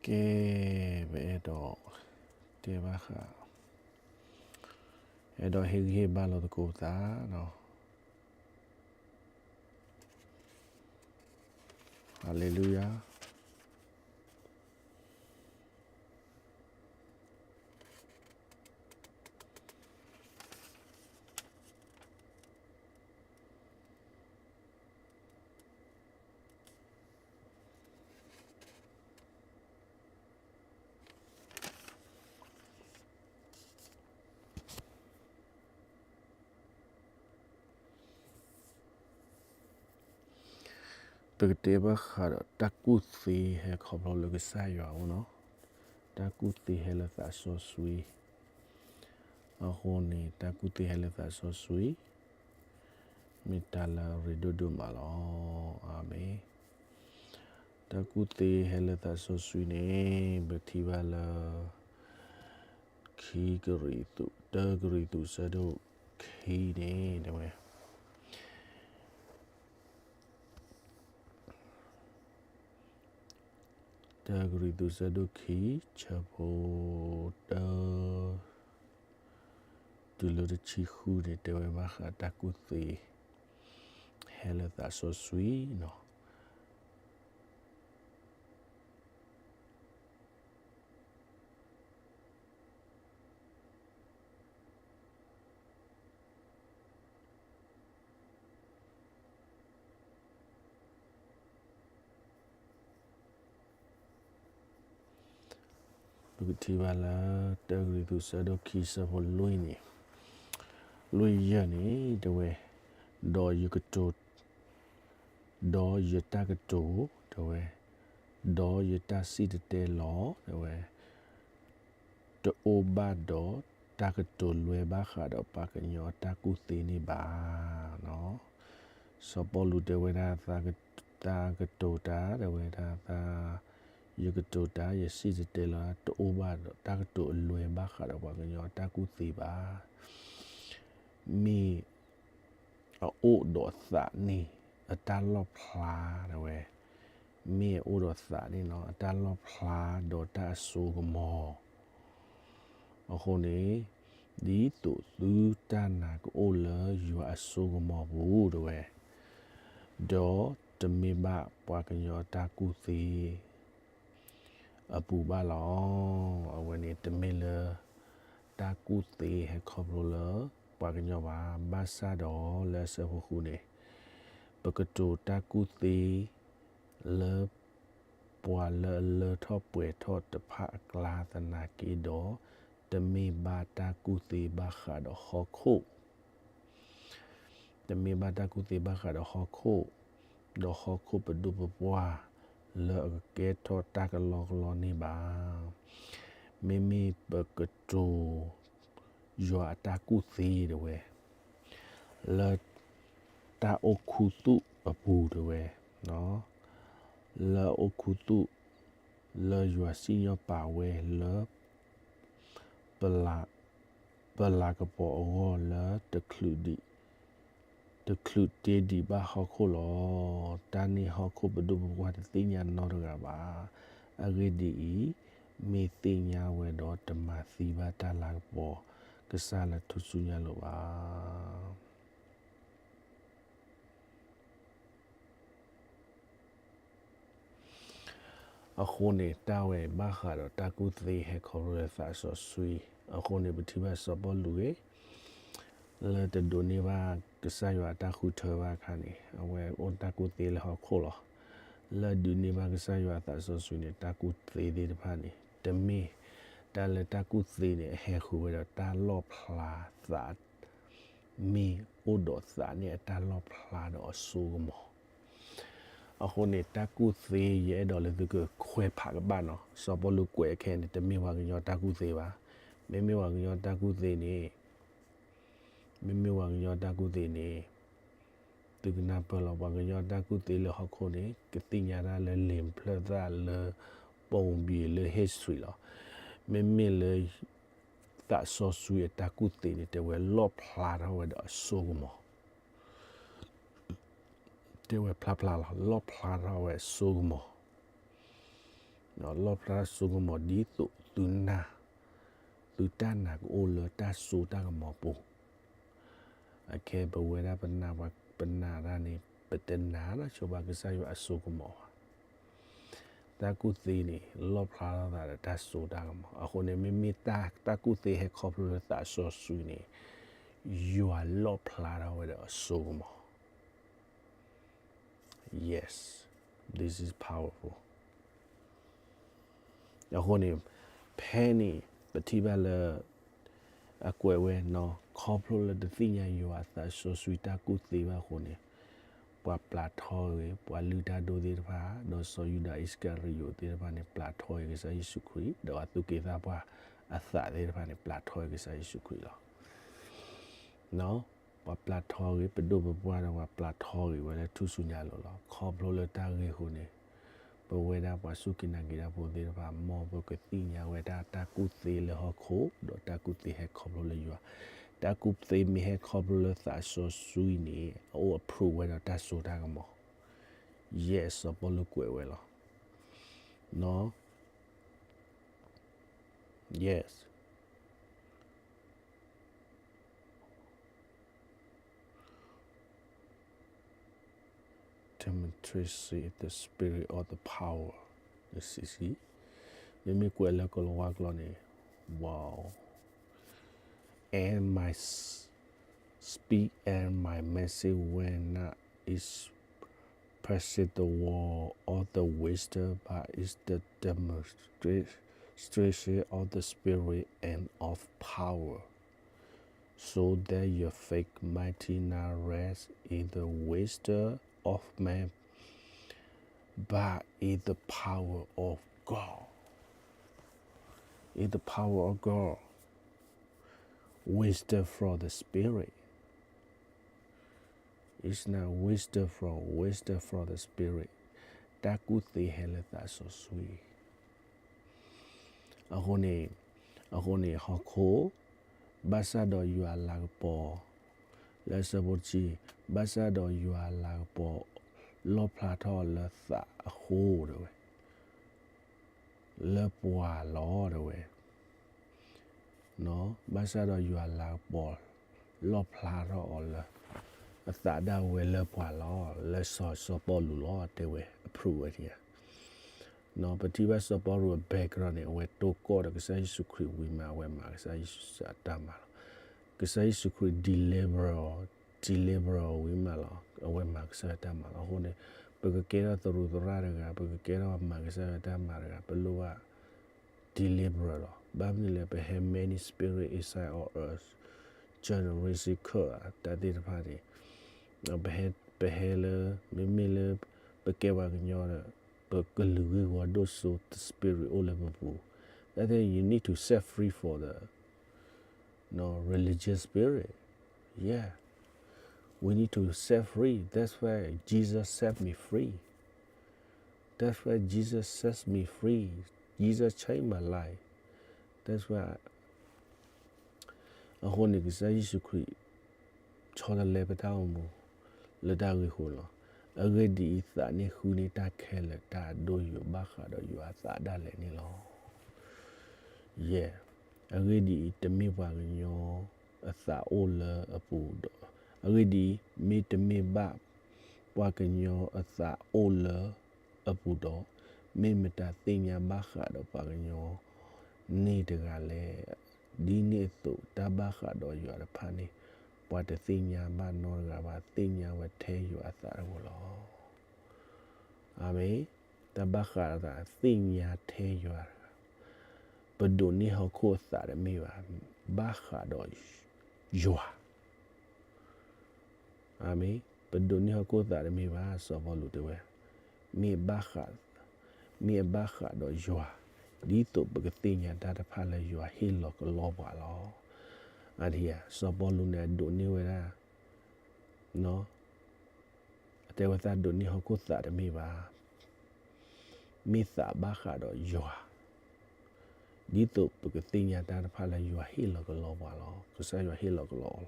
ကဲ, ပအဲၣ်ဒိးတဲဘၣ်ဃး, အဲၣ်ဒိးဟ့ၣ်ဂံၢ်ဟ့ၣ်ဘါလိာ်သကိးပသးနီၤ. Hallelujah. ပကတဲဘၣ်ဃးဒီးတၢ်ကူၣ်သ့ဟဲခီဖျိလၢကစၢ်ယွၤအအိၣ်နီၤ. တၢ်ကူၣ်သ့ဟဲလၢသးစီဆှံ. အဃိန့ၣ် တၢ်ကူၣ်သ့ဟဲလၢသးစီဆှံ မ့ၢ်တၢ်လၢအရ့ဒိၣ်ဒိၣ်မးလီၤ. အၤမ့ၣ်. တၢ်ကူၣ်သ့ဟဲလၢသးစီဆှံန့ၣ် ပထံၣ်ဘၣ်လၢ ခံကရံၣ်သူး, တၢကရံၣ်သူးဆၢဒိၣ်ခံန့ၣ် တဲဝဲ, တၢကရံၣ်သူးဆၢဒိၣ်ခံ ဆၢဖိတၢ တုၤလၢတဆံဃုန့ၣ် တဲဝဲဘၣ်ဃးတၢ်ကူၣ်သ့ ဟဲလၢသးစီဆှံနီၤ. ပကထံၣ်ဘၣ်လၢ တၢကရံၣ်သူးဆၢဒိၣ်ခံ ဆၢဖိလွံၢ်န့ၣ်, လွံၢ်ယဲၢ်န့ၣ် တဲဝဲ, ဒီးယကတိၤ, ဒီးယတၢ်ကတိၤ, တဲဝဲ, ဒီးယတၢ်စံၣ်တဲၤတဲလီၤ, တဲဝဲ, တအိၣ်ဘၣ်ဒီးတၢ်ကတိၤလွဲဘၣ်ဃးဒီးပှၤကညီအတၢ်ကူၣ်သ့န့ၣ်ဘၣ်. စီၤပီလူးတဲဝဲဒၣ် သးကတိၤတၢ်, တဲဝဲဒၣ်သး, ယကတိၤတၢ်, ယစံၣ်တဲၤတဲလီၤ, တအိၣ်ဘၣ်ဒီးတၢ်ကတိၤအလွဲဘၣ်ဃးဒီးပှၤကညီအတၢ်ကူၣ်သ့ဘၣ်. မ့ၢ်အအိၣ်ဒီးသးန့ၣ် အတၢ်လီၣ်ဖျါ, တဲဝဲ, မ့ၢ်အအိၣ်ဒီးသးန့ၣ်နီၤ အတၢ်လီၣ်ဖျါဒီးတၢ်အစိကမီၤ. အဃိန့ၣ်, ဒ်သိးသုတၢ်နာ်ကအိၣ်လၢယွၤအစိကမီၤပူၤ တဲဝဲ, ဒီးတမ့ၢ်ဘၣ်ပှၤကညီအတၢ်ကူၣ်သ့ အပူၤဘၣ်လီၤ. အဝဲန့ၣ်တမ့ၢ်လၢ တၢ်ကူၣ်သ့ဟဲခီဖျိလၢပှၤကညီဘၣ်, ဘၣ်ဆၣ်ဒီးလၢအဆၢဖိဃုန့ၣ်, ပကတိၤတၢ်ကူၣ်သ့ လၢ ပှၤလၢအလၢထီၣ်ပှဲၤထီၣ်တဖၣ်အကျါသနာ်က့ဒီး, တမ့ၢ်ဘၣ်တၢ်ကူၣ်သ့ဘၣ်ဃးဒီးဟီၣ်ခိၣ် တမ့ၢ်ဘၣ်တၢ်ကူၣ်သ့ဘၣ်ဃးဒီးဟီၣ်ခိၣ်, ဒီးဟီၣ်ခိၣ်ပဒိၣ်ပပှၢ်လၢအကကဲထီၣ်တၢ်ကလီကလီန့ၣ်ဘၣ်. မ့မ့ၢ်ပကတိၤ ယွၤအတၢ်ကူၣ်သ့ တဲဝဲ, လၢ တၢ်အိၣ်ခူသူၣ်အပူၤ တဲဝဲ, လၢအအိၣ်ခူသူၣ် လၢယွၤစံၣ်ညီၣ်ပာ်ဝဲလၢ ပလၤကပီၤအဂီၢ်လၢ တချုးတ့ဒံးဘၣ်ဟီၣ်ခိၣ်လီၤ. တၢ်န့ၣ်ဟီၣ်ခိၣ်ပဒိၣ်ပပှၢ်တသ့ၣ်ညါနီတဂၤဘၣ်. အဂ့ၢ်ဒ်အံၤ, မ့ၢ်သ့ၣ်ညါဝဲဒီးတမၤသံဘၣ်တၢ်လၤကပီၤ ကစၢ်လၢထူၣ်စုညါလိၤဘၣ်. အဃိန့ၣ် တၢ်ဝဲဘၣ်ဃးဒီးတၢ်ကူၣ်သ့ဟဲခီဖျိလၢသးစီဆှံ. အဃိန့ၣ် ပထံၣ်ဘၣ်စီၤပီလူးဂ့ၤ လၢတဒိးန့ၢ်ဘၣ်ကစၢ်ယွၤအတၢ်ဃုထၢဘၣ်အခါန့ၣ် အဝဲအိၣ်တၢ်ကူၣ်သ့လၢဟီၣ်ခိၣ်လီၤ. လၢဒိးန့ၢ်ဘၣ်ကစၢ်ယွၤအသးစီဆှံန့ၣ် တၢ်ကူၣ်သ့သ့ၣ်တဖၣ်န့ၣ် တမ့ၢ်တၢ်လၢတၢ်ကူၣ်သ့န့ၣ် အဟဲဃုာ်ဝဲဒီးတၢ်လီၣ်ဖျါသး မ့ၢ်အိၣ်ဒီးသးန့ၣ်အတၢ်လီၣ်ဖျါဒီးအစိကမီၤ. အဃိန့ၣ် တၢ်ကူၣ်သ့ ယအဲၣ်ဒိးလၢသုကခွဲးဖးကဘၣ်နီၤ. စီၤပီလူးကွဲးအခဲန့ၣ် တမ့ၢ်ပှၤကညီတၢ်ကူၣ်သ့ဘၣ်. မ့မ့ၢ်ပှၤကညီတၢ်ကူၣ်သ့န့ၣ် မ့မ့ၢ်ပှၤကညီတၢ်ကူၣ်သ့န့ၣ် သုကနၢ်ပၢၢ်လီၤ ပှၤကညီတၢ်ကူၣ်သ့လၢဟီၣ်ခိၣ်န့ၣ် ကသ့ၣ်ညါတၢ်လၢလံာ်ဖျၢၣ်သၣ်လၢ ပိာ်ဘံၣ်လၢ history လီၤ. မ့မ့ၢ်လၢ သးစီဆှံအတၢ်ကူၣ်သ့န့ၣ် တဲဝဲလီၣ်ဖျါထီၣ်ဝဲဒီးအစိကမီၤ တဲဝဲဖျါဖျါလီၤ လီၣ်ဖျါထီၣ်ဝဲအစိကမီၤ. လီၣ်ဖျါစိကမီၤဒ်သိးသုနၢ်, သုတၢ်နာ်ကအိၣ်လၢတၢ်စိတၢ်ကမီၤပူၤ, အခဲပဝဲဒၣ်ပနာ်ပနာ်တၢ်န့ၣ် ပတနာ်တၢ်ဆိဘၣ်ကစၢ်ယွၤအစိကမီၤဘၣ်. တၢ်ကူၣ်သ့န့ၣ် လီၣ်ဖျါထီၣ်သးဒီးတၢ်စိတၢ်ကမီၤ. အဃိန့ၣ် မ့မ့ၢ်တၢ်ကူၣ်သ့ဟဲခီဖျိလၢသးစီဆှံန့ၣ် ယွၤလီၣ်ဖျါထီၣ်ဝဲဒီးအစိကမီၤ. Yes, this is powerful. အဃိန့ၣ် ဖဲန့ၣ် ပထံၣ်ဘၣ်လၢ အကွဲးဝဲနီၤ ခီဖျိလၢတသ့ၣ်ညါယွၤအသးစီဆှံတၢ်ကူၣ်သ့ဘၣ်အဃိန့ၣ် ပှၤပျၢ်ထီဂ့ၤ ပှၤလုၢ်တၢ်ဒိၣ်သ့ၣ်တဖၣ် ဒီးစီၤယူဒၤအံၣ်စကၤရံယိာ်သ့ၣ်တဖၣ်န့ၣ် ပျၢ်ထီဂ့ၤကစၢ်ယ့ၣ်ၡူးခရံာ် ဒီးအသူၣ်က့သးပှၢ်အသးသ့ၣ်တဖၣ်န့ၣ် ပျၢ်ထီဂ့ၤကစၢ်ယ့ၣ်ၡူးခရံာ်လီၤ. ပှၤပျၢ်ထီဂ့ၤ ပဒိၣ်ပပှၢ်ဒီးပှၤပျၢ်ထီဂ့ၤဝဲလၢထူၣ်စုညါအလိၤလီၤ. ခီဖျိလၢတၢ်ဂ့ၢ်အဃိန့ၣ် ပဝဲဒၣ်ပှၤစူၢ်က့ၤနာ်က့ၤတၢ်ဖိသ့ၣ်တဖၣ် မ်ပကသ့ၣ်ညါဝဲဒၣ်တၢ်ကူၣ်သ့လၢဟီၣ်ခိၣ် ဒီးတၢ်ကူၣ်သ့ဟဲခီဖျိလၢယွၤ, တၢ်ကူၣ်သ့မ့ၢ်ဟဲခီဖျိလၢသးစီဆှံန့ၣ် အအိၣ် approve ဝဲဒီးတၢ်စိတၢ်ကမီၤ. Yes, စီၤပီလူးကွဲးဝဲလီၤ. နီၤ Yes. Demonstrate the spirit of the power. မ့မ့ၢ်ကွဲးလၢကလၤဝါကျိာ်န့ၣ် Wow. And my s- speak and my message when not is present the word of the wisdom, but is the demonstration of the spirit and of power, so that your faith might not rest in the wisdom of man, but in the power of God. In the power of God. Wisdom from the Spirit. It's not wisdom from, wisdom from the Spirit. တၢ်ကူၣ်သ့ဟဲလၢသးစီဆှံ အဃိန့ၣ်, အဃိန့ၣ် ဟီၣ်ခိၣ်, ဘၣ်ဆၣ်ဒီးယွၤအလၤကပီၤ, လၢအဆၢဖိတဆံ, ဘၣ်ဆၣ်ဒီးယွၤအလၤကပီၤ လီၣ်ဖျါထီၣ်လၢသးအဃိ တဲဝဲ, လၢပှၤလီၤ တဲဝဲ. ဘၣ်ဆၣ်ဒီးယွၤအလၤကပီၤ လီၣ်ဖျါထီၣ်အီၤလၢ အသးဒၣ်ဝဲလၢပှၤလီၤ, လၢစီၤ, စီၤပီလူးလီၤ တဲဝဲ, approve ဝဲန့ၣ်ဧါ. ပထံၣ်ဘၣ်စီၤပီလူးအ background န့ၣ် အဝဲတိၢ်ကီၢ်ဒီးကစၢ်ယ့ၣ်ၡူးခရံာ်ဝံၤမး အဝဲမၤကစၢ်ယ့ၣ်ၡူးအတၢ်မၤလီၤ. ကစၢ်ယ့ၣ်ၡူးခရံာ် deliver, deliver ဝံၤမးလီၤ, အဝဲမၤကစၢ်ယွၤတၢ်မၤလီၤ. အဃိန့ၣ် ပကကဲထီၣ်သရူးသရၣ်တဂၤ, ပကကဲထီၣ်မၤကစၢ်ယွၤတၢ်မၤတဂၤ, ပလိၣ်ဘၣ် deliver လီၤ. ဘၣ်မနုၤလဲၣ်, ပဟဲ many spirit inside of us, generation curse တၢ်သ့ၣ်တဖၣ်န့ၣ်, ပဟဲ, ပဟဲလၢ, မ့မ့ၢ်လၢ ပကဲပှၤကညီဒီး ပကလုာ်ဂ့ၢ်ဝီဒိၣ်စိ the spirit အိၣ်လၢပပူၤ, တၢ်သ့ၣ် you need to set free for the no religious spirit. Yeah. We need to set free. That's why Jesus set me free. That's why Jesus sets me free. Jesus changed my life. That's why အဃိန့ၣ် ကစၢ်ယ့ၣ်ၡူးခရံာ် ဆီတလဲပတၢ်အိၣ်မူ လၢတၢ်ဂ့ၢ်အဃိလီၤ. အဂ့ၢ်ဒ်အံၤ, သးန့ၣ်ဃုန့ၢ်တၢ်ခဲလၢာ်, တၢ်အဒိၣ်ယိာ်ဘၣ်ဃးဒီးယွၤအသးဒၣ်လဲာ်န့ၣ်လီၤ. ယဲၢ်, အဂ့ၢ်ဒ်အံၤ, တမ့ၢ်ပှၤကညီအသးအိၣ်လၢအပူၤဒီး, အဂ့ၢ်ဒ်အံၤ, မ့တမ့ၢ်ဘၣ်ပှၤကညီအသးအိၣ်လၢအပူၤဒီး, မ့ၢ်မတၤသ့ၣ်ညါဘၣ်ဃးဒီးပှၤကညီန့ၣ်တဂၤလဲၣ်. ဒ်န့ၣ်အသိး တၢ်ဘၣ်ဃးဒီးယွၤတဖၣ်န့ၣ် ပှၤတသ့ၣ်ညါဘၣ်နီတဂၤဘၣ်, သ့ၣ်ညါဝဲထဲယွၤအသးတဂၤလီၤ. အၤမ့ၣ်. တၢ်ဘၣ်ဃးဒီးသးသ့ၣ်ညါထဲယွၤတဂၤ, ပဒိးန့ၢ်ဟီၣ်ခိၣ်အသးတမ့ၢ်ဘၣ်, ဘၣ်ဃးဒီးယွၤ. အၤမ့ၣ်. ပဒိးန့ၢ်ဟီၣ်ခိၣ်သးတမ့ၢ်ဘၣ်, စီၤပီလူးတဲဝဲ, မ့ၢ်ဘၣ်ဃး, မ့ၢ်အဘၣ်ဃးဒီးယွၤ, ဒ်သိးပကသ့ၣ်ညါတၢ်တဖၣ်လၢယွၤဟ့ၣ်လီၤကလီပှၤလီၤ. အါဒံဧါ, စီၤပီလူးန့ၣ်အဒိးန့ၢ်ဝဲဒၣ် အတဲဝဲသးဒိးန့ၢ်ဟီၣ်ခိၣ်သးတမ့ၢ်ဘၣ်, မ့ၢ်သးဘၣ်ဃးဒီးယွၤ, ဒ်သိးပကသ့ၣ်ညါတၢ်တဖၣ်လၢယွၤဟ့ၣ်လီၤကလီပှၤလီၤ, ကစၢ်ယွၤဟ့ၣ်လီၤကလီအီၤလီၤ.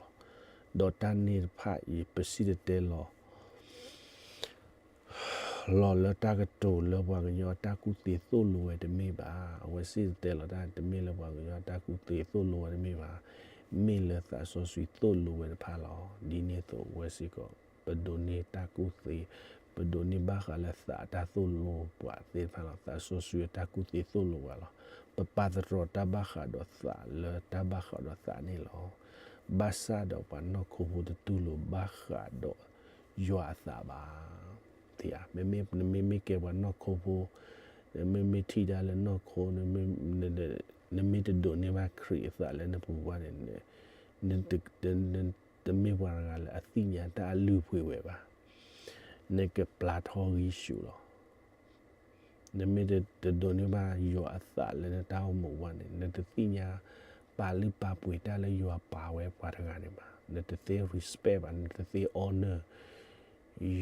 ဒီးတၢ်န့ၣ်တဖၣ်အံၤ ပစံၣ်တဲၤတဲလီၤ ဖျိးလၢတၢ်ကတိၤလၢပှၤကညီအတၢ်ကူၣ်သ့သိၣ်လိဝဲတမ့ၢ်ဘၣ်. အဝဲစံၣ်တဲၤတဲလီၤတၢ် တမ့ၢ်လၢပှၤကညီအတၢ်ကူၣ်သ့သိၣ်လိဝဲတမ့ၢ်ဘၣ်. မ့ၢ်လၢသးစီဆှံသိၣ်လိဝဲတဖၣ်လီၤ. ဒ်န့ၣ်အသိးဝဲစ့ၢ်ကီး ပဒိးန့ၢ်တၢ်ကူၣ်သ့, ပဒိးန့ၢ်ဘၣ်ဃးလၢသးတၢ်သိၣ်လိပှၤသ့ၣ်တဖၣ်လီၤ. သးစီဆှံအတၢ်ကူၣ်သ့သိၣ်လိပှၤလီၤ. ပပာ်သတြီၤတၢ်ဘၣ်ဃးဒီးသးလၢတၢ်ဘၣ်ဃးဒီးသးန့ၣ်လီၤ. ဘၣ်ဆၣ်ဒီးပှၤနီၢ်ခိဖိတတူၢ်လိာ်ဘၣ်ဃးဒီးယွၤအသးဘၣ်. မ့မ့ၢ် နမ့မ့ၢ်ကဲပှၤနီၢ်ခိဖိ, နမ့မ့ၢ်ထံၣ်တၢ်လၢနီၢ်ခိ, နမ့ၢ်တဒိးန့ၢ်ဘၣ်ခရံာ်အသးလၢနပူၤဘၣ်န့ၣ်, နတမ့ၢ်ပှၤတဂၤလၢအသ့ၣ်ညါတၢ်အလုၢ်အပှ့ၤဝဲဘၣ်. နကပျၢ်ထီယ့ၣ်ၡူးလီၤ. နမ့ၢ်တဒိးန့ၢ်ဘၣ်ယွၤအသးလၢနတၢ်အိၣ်မူဘၣ်န့ၣ် နတသ့ၣ်ညါပာ်လုၢ်ပာ်ပှ့ၤတၢ်လၢယွၤပာ်ဝဲပှၤတဂၤန့ၣ်ဘၣ်. နတသ့ respect ဘၣ်, နတသ့ honor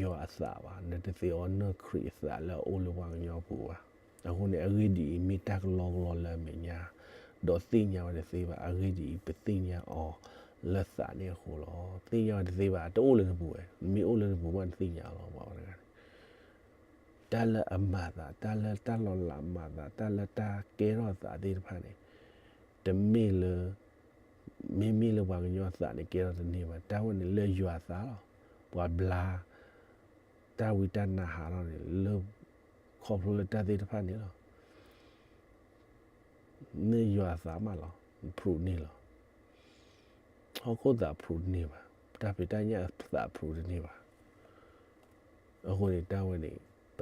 ယွၤအသးဘၣ်, နတသ့ honor ခရံာ်အသးလၢအအိၣ်လၢပှၤကညီအပူၤဘၣ်. အဃိန့ၣ် အဂ့ၢ်ဒ်အံၤ မ့ၢ်တၢ်ကလီကလီလၢအမဲာ်ညါ, ဒီးသ့ၣ်ညါဝဲတသ့ဘၣ်. အဂ့ၢ်ဒ်အံၤ ပသ့ၣ်ညါအီၤလၢသးန့ၣ်အဃိလီၤ. သ့ၣ်ညါဝဲတသ့ဘၣ်, တအိၣ်လၢနပူၤဝဲ, မ့ၢ်အိၣ်လၢနပူၤဘၣ် နသ့ၣ်ညါအီၤလီၤ ပှၤတဂၤန့ၣ်. တၢ်လၢအမၤသး, တၢ်လၢတၢ်လီၤလးမၤသး, တၢ်လၢတၢ်ကဲထီၣ်သးသ့ၣ်တဖၣ်န့ၣ်, တမ့ၢ်လၢ မ့မ့ၢ်လၢပှၤကညီအသးန့ၣ်ကဲထီၣ်တန့ၢ်ဘၣ်. တၢ်ဝဲန့ၣ်လၢယွၤအသးလီၤ. ပှၤဘျါ တၢ်ဝံတၢ်နါဟးထီၣ်န့ၣ် လၢ ခီဖျိလၢတၢ်သ့ၣ်တဖၣ်န့ၣ်လီၤ. မ့ၢ်ယွၤအသးမးလီၤ, ဖျိးန့ၢ်လီၤ. ဟီၣ်ခိၣ်သးဖျိးတန့ၢ်ဘၣ်, တၢ်ဖံးတၢ်ညၣ်သးဖျိးတန့ၢ်ဘၣ်. အဃိန့ၣ် တၢ်ဝဲန့ၣ် ပ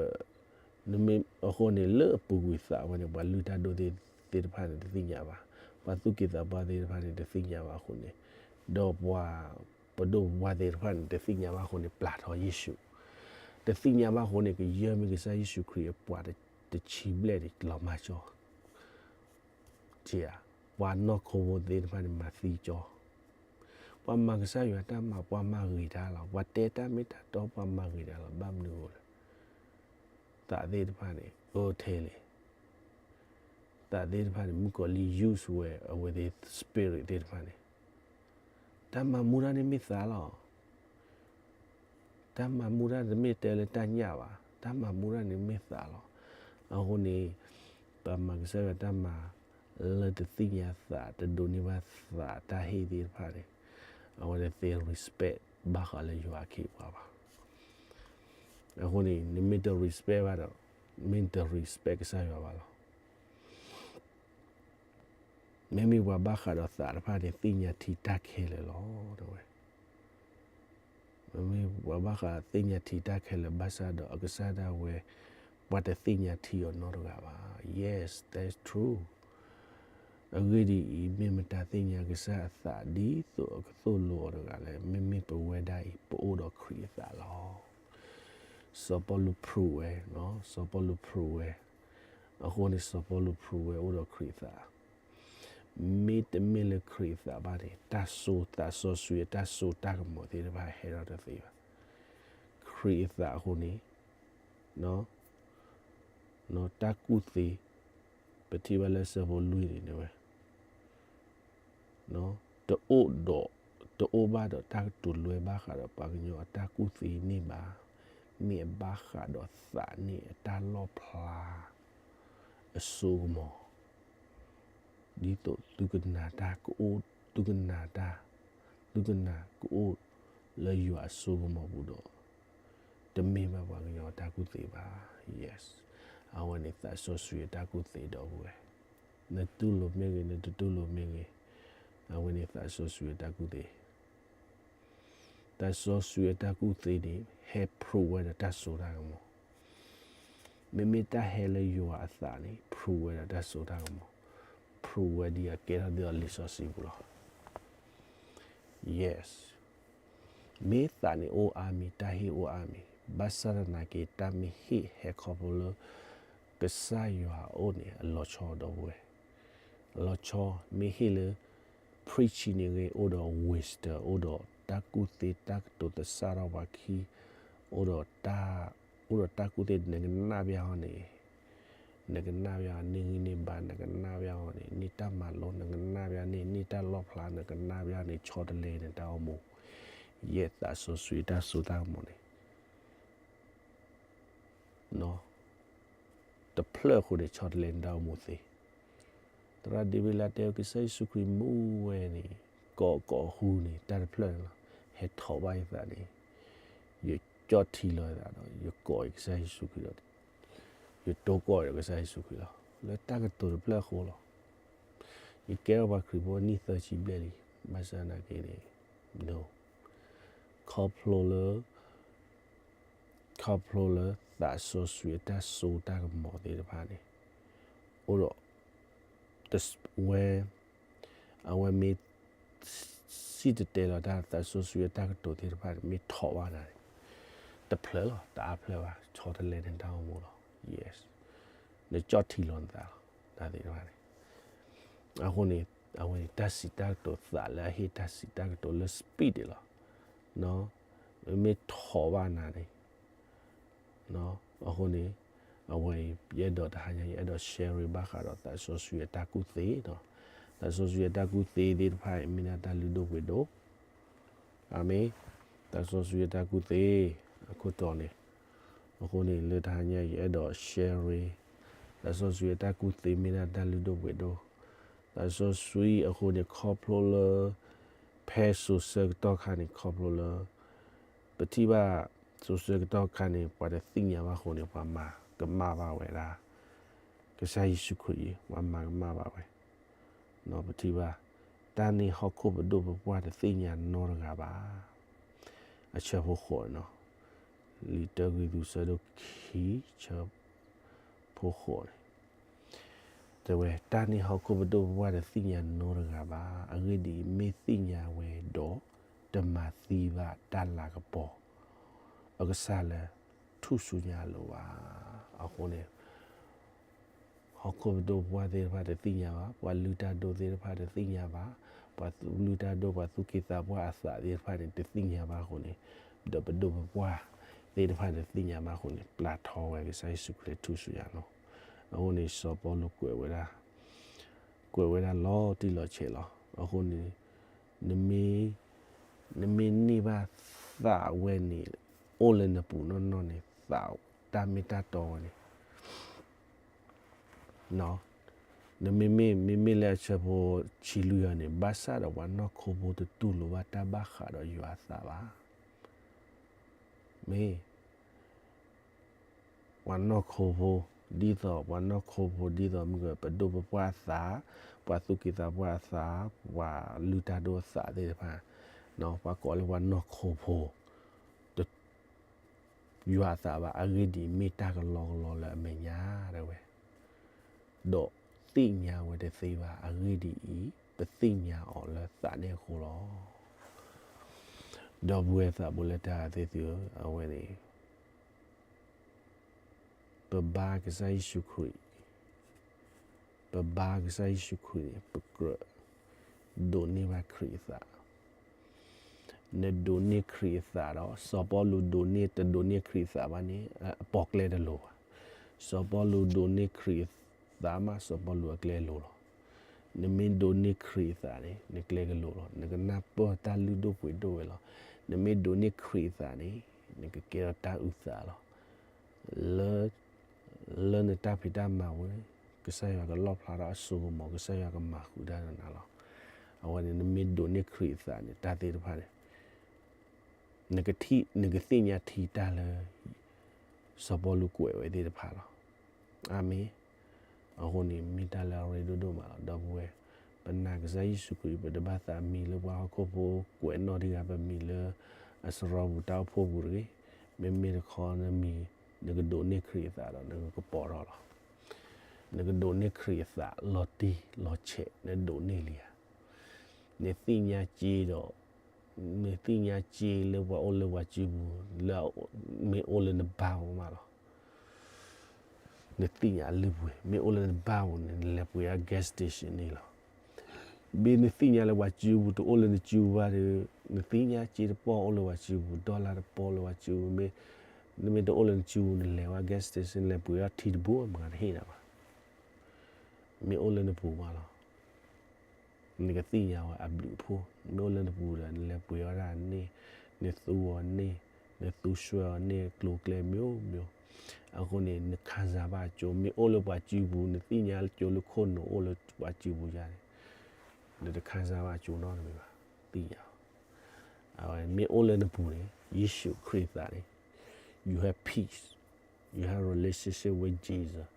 နမ့ၢ် အဃိန့ၣ် လၢအပူၤကွံာ်သးဝဲန့ၣ် ပှၤလုၢ်တၢ်ဒိၣ်သ့ၣ်တဖၣ်န့ၣ် တသ့ၣ်ညါဘၣ်, ပှၤသူၣ်က့သးပှၢ်သ့ၣ်တဖၣ်န့ၣ် တသ့ၣ်ညါဘၣ်အဃိန့ၣ်, ဒီးပှၤပဒိၣ်ပပှၢ်သ့ၣ်တဖၣ်န့ၣ် တသ့ၣ်ညါဘၣ်အဃိန့ၣ် ပျၢ်ထီယ့ၣ်ၡူး, တသ့ၣ်ညါဘၣ်အဃိန့ၣ် ကယဲၢ်မ့ၢ်ကစၢ်ယ့ၣ်ၡူးခရံာ်အပှၤတဆံဘျဲၣ်န့ၣ် လီၤမၢ်ကၠီ ပှၤနီၢ်ခိဖိသ့ၣ်တဖၣ်န့ၣ် မၤသံကၠီ, ပှၤမၤကစၢ်ယွၤတၢ်မၤ ပှၤမၤဂ့ၤတၢ်လီၤ, ပှၤတဲတၢ်မ့ၢ်တၢ်တီ ပှၤမၤဂ့ၤတၢ်လီၤ, ဘၣ်မနုၤအဃိလဲၣ်, သးသ့ၣ်တဖၣ်န့ၣ် အၢထဲလဲၣ်, သးသ့ၣ်တဖၣ်န့ၣ် မုၣ်ကီၤလံၢ် use ဝဲအဝဲသ့ၣ် spirit သ့ၣ်တဖၣ်န့ၣ်, တၢ်မၤမူတၢ်န့ၣ်မ့ၢ်သးလီၤ. တၢ်မၤမူတၢ်တမ့ၢ်တဲလၢတၢ်ညၣ်ဘၣ်, တၢ်မၤမူတၢ်န့ၣ်မ့ၢ်သးလီၤ. အဃိန့ၣ် ပမၤကစၢ်ယွၤတၢ်မၤ လၢတသ့ၣ်ညါသး တဒိးန့ၢ်ဘၣ်သးတၢ်ဟ့ၣ်သ့ၣ်တဖၣ်န့ၣ်, အဝဲတသ့ respect ဘၣ်ဃးလၢယွၤအခ့အပှၤဘၣ်. အဃိန့ၣ် နမ့ၢ်တ respect ဘၣ်ဒီး မ့ၢ်တ respect ကစၢ်ယွၤဘၣ်လီၤ. မ့မ့ၢ်ပှၤဘၣ်ဃးဒီးသးတဖၣ်န့ၣ် သ့ၣ်ညါထံတၢ်ခဲလၢာ်လီၤ တဲဝဲ. မ့မ့ၢ်ပှၤဘၣ်ဃးသ့ၣ်ညါထံတၢ်ခဲလၢာ် ဘၣ်ဆၣ်ဒီးအကစၢ်ဒၣ်ဝဲ ပှၤတသ့ၣ်ညါထံအီၤနီတဂၤဘၣ်. Yes, that's true. အဂ့ၢ်ဒ်အံၤ, မ့ၢ်မတၤသ့ၣ်ညါကစၢ်အသးဒ်သိးအကသိၣ်လိအီၤတဂၤလဲၣ်. မ့မ့ၢ်ပဝဲဒၣ်အံၤ ပအိၣ်ဒီးခရံာ်အသးလီၤ. စီၤပီလူး prove ဝဲ, စီၤပီလူး prove ဝဲ, အဃိန့ၣ် စီၤပီလူး prove ဝဲအိၣ်ဒီးခရံာ်အသး မ့တမ့ၢ်လၢခရံာ်အသးဘၣ်န့ၣ် တၢ်စိ သးစီဆှံအတၢ်စိတၢ်ကမီၤသ့ၣ်တဖၣ်ဟဲထီၣ်တသ့ဘၣ်. ခရံာ်အသးအဃိန့ၣ်, တၢ်ကူၣ်သ့, ပထံၣ်ဘၣ်လၢဆၢဖိလွံၢ်န့ၣ်ဝဲ တအိၣ်ဒီး, တအိၣ်ဘၣ်ဒီးတၢ်ကတိၤလွဲဘၣ်ဃးဒီးပှၤကညီအတၢ်ကူၣ်သ့န့ၣ်ဘၣ်, မ့ၢ်အဘၣ်ဃးဒီးသးန့ၣ်အတၢ်လီၣ်ဖျါ အစိကမီၤ ဒ်သိးသုကနၣ်တၢ်ကအိၣ်, သုကနၣ်တၢ်, သုကနၣ်ကအိၣ်လၢယွၤအစိကမီၤပူၤဒီး တမ့ၢ်ဘၣ်ပှၤကညီအတၢ်ကူၣ်သ့ဘၣ်. Yes, အဝဲန့ၣ်သးစီဆှံအတၢ်ကူၣ်သ့ဒီပုၢ်ဝဲၢ်, နတူၢ်လိာ်မ့ၢ်ဂ့ၤ နတတူၢ်လိာ်မ့ၢ်ဂ့ၤ, အဝဲန့ၣ်သးစီဆှံအတၢ်ကူၣ်သ့ သးစီဆှံအတၢ်ကူၣ်သ့န့ၣ် ဟဲ prove ဝဲဒီးတၢ်စိတၢ်ကမီၤ. မ့မ့ၢ်တၢ်ဟဲလၢယွၤအသးန့ၣ် prove ဝဲဒီးတၢ်စိတၢ်ကမီၤ, prove ဝဲဒ်အကဲထီၣ်ဒ်သိးလံာ်စီဆှံပူၤလီၤ. Yes, မ့ၢ်သးန့ၣ်အိၣ်အါမံၤ တၢ်ဟ့ၣ်အိၣ်အါမံၤ, ဘၣ်ဆၣ်သနာ်က့ တၢ်မ့ၢ်ဟ့ၣ်ဟဲခီဖျိလၢ ကစၢ်ယွၤအအိၣ်န့ၣ် အလီၤဆီဒီပုၢ်ဝဲၢ်, အလီၤဆီ မ့ၢ်ဟ့ၣ်လၢ preaching န့ၣ်ဂ့ၤ အိၣ်ဒီး wisdom အိၣ်ဒီးတၢ်ကူၣ်သ့ တၢ်ကတိၤသဆၣ်ထီၣ်ပှၤခံ, အိၣ်ဒီးတၢ်, အိၣ်ဒီးတၢ်ကူၣ်သ့ နကနၣ်ဘၣ်အီၤန့ၣ်, နကနၣ်ဘၣ်အီၤန့ၢ်ဂံၢ်န့ၢ်ဘါ နကနၣ်ဘၣ်အီၤန့ၣ် န့ၢ်တၢ်မၤလိ နကနၣ်ဘၣ်န့ၣ် န့ၢ်တၢ်လီၣ်ဖျါ နကနၣ်ဘၣ်န့ၣ် ဆီတလဲနတၢ်အိၣ်မူ, ယဲသးစီဆှံတၢ်စိတၢ်ကမီၤန့ၣ် တဖျၢၣ်အဃိန့ၣ် ဆီတလဲန့ၣ်တၢ်အိၣ်မူသ့. သရၣ်ဒ့ဝံးလးတဲ ကစၢ်ယ့ၣ်ၡူးခရံာ်မူဝဲန့ၣ် ကိးကိးဟူန့ၣ် တၢ်တဖျၢၣ်န့ၣ်လီၤ. ဟဲထီၣ်ဘၣ်ယသးန့ၣ် ယကၠီၣ်ထံလီၤယသးဒီး ယကိးကစၢ်ယ့ၣ်ၡူးခရံာ်ဒီး ယတိၢ်ကိးဒီးကစၢ်ယ့ၣ်ၡူးခရံာ်လီၤ. လၢတၢ်ကတိၤတဖျၢၣ်အဃိလီၤ. ယကဲထီၣ်ပှၤခရံာ်ဖိနံၣ်သၢဆံဘျဲၣ်လံ, ဘၣ်ဆၣ်သနာ်က့န့ၣ် ခီဖျိလၢ ခီဖျိလၢသးစီဆှံအတၢ်စိတၢ်ကမီၤသ့ၣ်တဖၣ်န့ၣ် အိၣ်ဒီး ဝဲ အဝဲမ့ၢ် စံၣ်တဲၤတဲလီၤတၢ် သးစီဆှံအတၢ်ကတိၤသ့ၣ်တဖၣ်န့ၣ် မ့ၢ်ထီၣ်ဘၣ်နၤန့ၣ် တဖျၢၣ်လီၤ, တအါဖျၢၣ်ဘၣ်, ဆီတလဲန့ၣ်တၢ်အိၣ်မူလီၤ. Yes. နကၠီၣ်ထံလီၤနသးလီၤ, တၢ်သ့ၣ်တဖၣ်န့ၣ်. အဃိန့ၣ် အဝဲန့ၣ် တၢ်စံးတၢ်ကတိၤသးလၢအဟ့ၣ်တၢ်စံးတၢ်ကတိၤလၢ speed န့ၣ်လီၤ. မ့မ့ၢ်ထီၣ်ဘၣ်နၤန့ၣ် အဃိန့ၣ် အဝဲအံၤ ယအဲၣ်ဒိးတဟါညါ ယအဲၣ်ဒိး share ဘၣ်ဃးဒီးသးစီဆှံအတၢ်ကူၣ်သ့ဒီး သးစီဆှံအတၢ်ကူၣ်သ့သ့ၣ်တဖၣ်အံၤ မ့ၢ်ဒၣ်တၢ်လုၢ်ဒိၣ်ပှ့ၤဒိၣ်. အၤမ့ၣ်. သးစီဆှံအတၢ်ကူၣ်သ့ အခိၣ်တီန့ၣ် အဃိန့ၣ် လၢတဟါညါ ယအဲၣ်ဒိး share သးစီဆှံအတၢ်ကူၣ်သ့ မ့ၢ်ဒၣ်တၢ်လုၢ်ဒိၣ်ပှ့ၤဒိၣ်. သးစီဆှံအဃိန့ၣ် ခီဖျိလၢ ဖဲစိၤဆၢကတီၢ်ခါန့ၣ် ခီဖျိလၢ ပထံၣ်ဘၣ် စိၤဆၢကတီၢ်ခါန့ၣ် ပှၤတသ့ၣ်ညါဘၣ်အဃိန့ၣ် ပှၤမၤကမၣ်ဘၣ်ဝဲဒၣ် ကစၢ်ယ့ၣ်ၡူးခရံာ်အံၤ ပှၤမၤကမၣ်ဘၣ်ဝဲ. ပထံၣ်ဘၣ် တၢ်န့ၢ်ဟီၣ်ခိၣ်ပဒိၣ်ပပှၢ်တသ့ၣ်ညါနီတဂၤဘၣ်. အဆၢဖိဃိးန့ၣ် လံာ်တၢကရံၣ်သူး ဆၢဒိၣ်ခံ ဆၢဖိဃိးန့ၣ် တဲဝဲ တၢ်န့ၢ်ဟီၣ်ခိၣ်ပဒိၣ်ပပှၢ်တသ့ၣ်ညါနီတဂၤဘၣ်. အဂ့ၢ်ဒ်အံၤ, မ့ၢ်သ့ၣ်ညါဝဲဒီး တမၤသံဘၣ်တၢ်လၤကပီၤ အကစၢ်လၢထူၣ်စုညါအလိၤဘၣ်. အဃိန့ၣ် ဟီၣ်ခိၣ်ပဒိၣ်ပပှၢ်သ့ၣ်တဖၣ်တသ့ၣ်ညါဘၣ်, ပှၤလုၢ်တၢ်ဒိၣ်သ့ၣ်တဖၣ်တသ့ၣ်ညါဘၣ်, ပှၤလုၢ်တၢ်ဒိၣ် ပှၤသူၣ်က့သးပှၢ်အသးသ့ၣ်တဖၣ်န့ၣ် တသ့ၣ်ညါဘၣ်အဃိန့ၣ်, ဒီးပဒိၣ်ပပှၢ်သ့ၣ်တဖၣ်န့ၣ် တသ့ၣ်ညါဘၣ်အဃိန့ၣ် ပျၢ်ထီဝဲကစၢ်ယ့ၣ်ၡူးခရံာ်ထူၣ်စုညါလီၤ. အဃိန့ၣ် စီၤပီလူးကွဲးဝဲဒၣ် ကွဲးဝဲဒၣ်လီၤတံၢ်လီၤဆဲးလီၤ. အဃိန့ၣ် နမ့ၢ် နမ့ၢ်န့ၢ်ဘၣ်သးဝဲန့ၣ် အိၣ်လၢနပူၤနီၢ်နီၢ်န့ၣ် သးတၢ်မ့ၢ်တၢ်တီဝဲန့ၣ် နမ့မ့ၢ် မ့မ့ၢ်လၢအဆၢဖိဆံလွံၢ်အံၤန့ၣ် ဘၣ်ဆၣ်ဒီးပှၤနီၢ်ခိဖိတတူၢ်လိာ်ဘၣ်တၢ်ဘၣ်ဃးဒီးယွၤအသးဘၣ်. မ့ၢ် ပှၤနီၢ်ခိဖိ ဒ်သိး ပှၤနီၢ်ခိဖိဒ်သိးမ့ၢ်ပဒိၣ်ပပှၢ်အသး, ပှၤသူၣ်က့သးပှၢ်အသး, ပှၤလုၢ်တၢ်ဒိၣ်အသးသ့ၣ်တဖၣ်, ပှၤကိးလၢပှၤနီၢ်ခိဖိ တ ယွၤအသးဘၣ်. အဂ့ၢ်ဒ်အံၤ, မ့ၢ်တၢ်ကလီကလီလၢအမဲာ်ညါဒၣ်ဝဲ, ဒီးသ့ၣ်ညါဝဲတသ့ဘၣ်. အဂ့ၢ်ဒ်အံၤ, ပသ့ၣ်ညါအီၤလၢသးန့ၣ်အဃိလီၤ. ဒီပုၢ်ဝဲၢ်သးဘိလၢတၢ်သ့ၣ်သုဧၢ, အဝဲန့ၣ် ပဘါကစၢ်ယ့ၣ်ၡူးခရံာ်, ပဘါကစၢ်ယ့ၣ်ၡူးခရံာ်န့ၣ် ပကြၢးဒိးန့ၢ်ဘၣ်ခရံာ်အသး. နဒိးန့ၢ်ခရံာ်အသးဒီး စီၤပီလူးဒိးန့ၢ် တဒိးန့ၢ်ခရံာ်အသးဘၣ်န့ၣ် အပိာ်ကျဲတလိၤဘၣ်. စီၤပီလူးဒိးန့ၢ်ခရံာ်အသးမး စီၤပီလူးအကျဲလိၤလီၤ. နမ့ၢ်ဒိးန့ၢ်ခရံာ်အသးန့ၣ် နကျဲကလိၤလီၤ. နကနၢ်ပၢၢ်တၢ်လုၢ်ဒိၣ်ပှ့ၤဒိၣ်ဝဲလီၤ. နမ့ၢ်ဒိးန့ၢ်ခရံာ်အသးန့ၣ် နကကဲထီၣ်တၢ်အုၣ်သးလီၤ. လၢ လၢနတၢ်ဖံးတၢ်မၤပူၤန့ၣ် ကစၢ်ယွၤကလီၣ်ဖျါထီၣ်အစိကမီၤ, ကစၢ်ယွၤကမၤဃုာ်တၢ်ဒီးနၤလီၤ. အဝဲန့ၣ် နမ့ၢ်ဒိးန့ၢ်ခရံာ်အသးန့ၣ် တၢ်သ့ၣ်တဖၣ်န့ၣ် နကထံၣ် နကသ့ၣ်ညါထံတၢ်လၢ စီၤပီလူးကွဲးဝဲသ့ၣ်တဖၣ်လီၤ. အၤမ့ၣ်. အဃိန့ၣ် မ့ၢ်တၢ်လၢအရ့ဒိၣ်ဒိၣ်မးလီၤ ဒီပုၢ်ဝဲၢ်. ပနာ်ကစၢ်ယ့ၣ်ၡူးခရံာ် ပတဘၣ်သးမံၤလၢပှၤဟီၣ်ခိၣ်ဖိကွဲးနီၣ်တဂၤ, ပမံၤလၢအစရီပူၤတၢ်အိၣ်ဖှိၣ်ပူၤတဂ့ၤ. မ့မ့ၢ်တခီနမံၤ နကဒိးန့ၢ်ခရံာ်အသးဒီး နကကပီၤထီၣ်လီၤ. နကဒိးန့ၢ်ခရံာ်အသးလီၤတံၢ်လီၤဆဲး, နဒိးန့ၢ်လံဧါ. နသ့ၣ်ညါစ့ဒီး နသ့ၣ်ညါစ့လၢပှၤအိၣ်လၢပှၤစုပူၤ လၢ မ့ၢ်အိၣ်လၢနဘါပူၤမးလီၤ. နသ့ၣ်ညါအလုၢ်အပှ့ၤ မ့ၢ်အိၣ်လၢနဘါပူၤန့ၣ် နလဲၤပှ့ၤအ gas station န့ၣ်လီၤ. မ့ၢ်နသ့ၣ်ညါလၢပှၤစုပူၤတအိၣ်လၢနစုပူၤဘၣ်ဒီး နသ့ၣ်ညါစ့တပီၢ်အိၣ်လၢပှၤစုပူၤ, dollar တပီၢ်လၢပှၤစုပူၤ, မ့ၢ် နမ့ၢ်တအိၣ်လၢနစုပူၤ နလဲၤဝဲ gas station နလဲၤပှ့ၤအီထံတဘိ မတဟ့ၣ်နၤဘၣ်. မ့ၢ်အိၣ်လၢနပူၤမးလီၤ. နကသ့ၣ်ညါဝဲအဘျုးအဖှိၣ်, မ့ၢ်အိၣ်လၢနပူၤဒီး နလဲၤပှ့ၤအီဒၣ်န့ၣ်, နသူအီၤန့ၣ်, နသူဆွဲအီၤန့ၣ်, ကျိၤကျဲမျိုးမျိုး, အဃိန့ၣ် နခံစားဘၣ်အကျိၤ မ့ၢ်အိၣ်လၢပှၤစုပူၤ နသ့ၣ်ညါကျိၤလၢခိၣ်နူာ်အိၣ်လၢပှၤစုပူၤယါန့ၣ် နတခံစားဘၣ်အကျိၤနီတမံၤဘၣ်, သ့ၣ်ညါလီၤ. အဝဲမ့ၢ်အိၣ်လၢနပူၤန့ၣ် ယ့ၣ်ၡူးခရံာ်သးန့ၣ် you have peace, you have relationship with Jesus,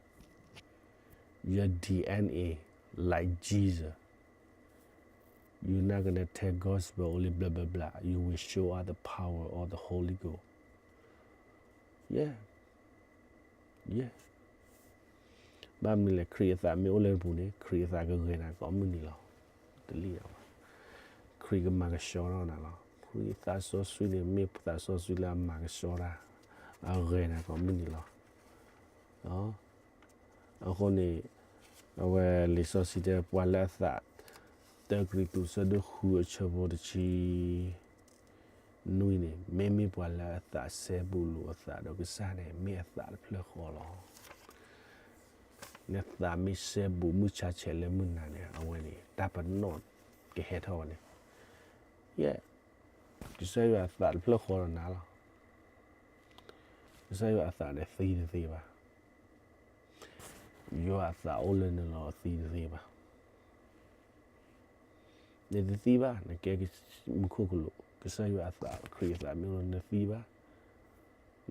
your D N A like Jesus, you not gonna tell gospel only blah blah blah, you will show us the power of the Holy Ghost. Yeah, yeah. ဘၣ်မနုၤလဲၣ် ခရံာ်အသးမ့ၢ်အိၣ်လၢနပူၤန့ၣ် ခရံာ်အသးကဂဲၤနၤကိးမုၢ်နံၤလီၤ. တလံၣ်ဘၣ်. ခရံာ်ကမၤကဆှီထီၣ်နၤလီၤ. ခရံာ်သးစီဆှံန့ၣ် မ့ၢ်သးစီဆှံလၢအမၤကဆှီတၢ်, အဂဲၤနၤကိးမုၢ်နံၤလီၤ. အဃိန့ၣ် အဝဲလံာ်စီဆှံတဲ ပှၤလၢအသး, တၢကရံၣ်သူး ဆၢဒိၣ်ဃု အဆၢဖိတဆံ နွံန့ၣ် မ့မ့ၢ်ပှၤလၢအသးစဲဘူးလိာ်အသးဒီးကစၢ်န့ၣ် မ့ၢ်အသးတဖျၢၣ်ဃီလီၤ. နသးမ့ၢ်စဲဘူး မုၢ်ဆါဆဲးလၢမုၢ်နၤန့ၣ် အဝဲန့ၣ် တၢ်ပနီၣ်ကဟဲထီၣ်ဝဲန့ၣ်, ယဲၢ်, ကစၢ်ယွၤအသးတဖျၢၣ်ဃီဒီးနၤလီၤ. ကစၢ်ယွၤအသးန့ၣ်သံတသ့ဘၣ်. ယွၤအသးအိၣ်လၢနလီၤသံတသ့ဘၣ်. နတသံဘၣ်, နကဲမူခိၣ်ကလူး, ကစၢ်ယွၤအသး ခရံာ်အသးမ့ၢ်အိၣ်လၢနသံဘၣ်,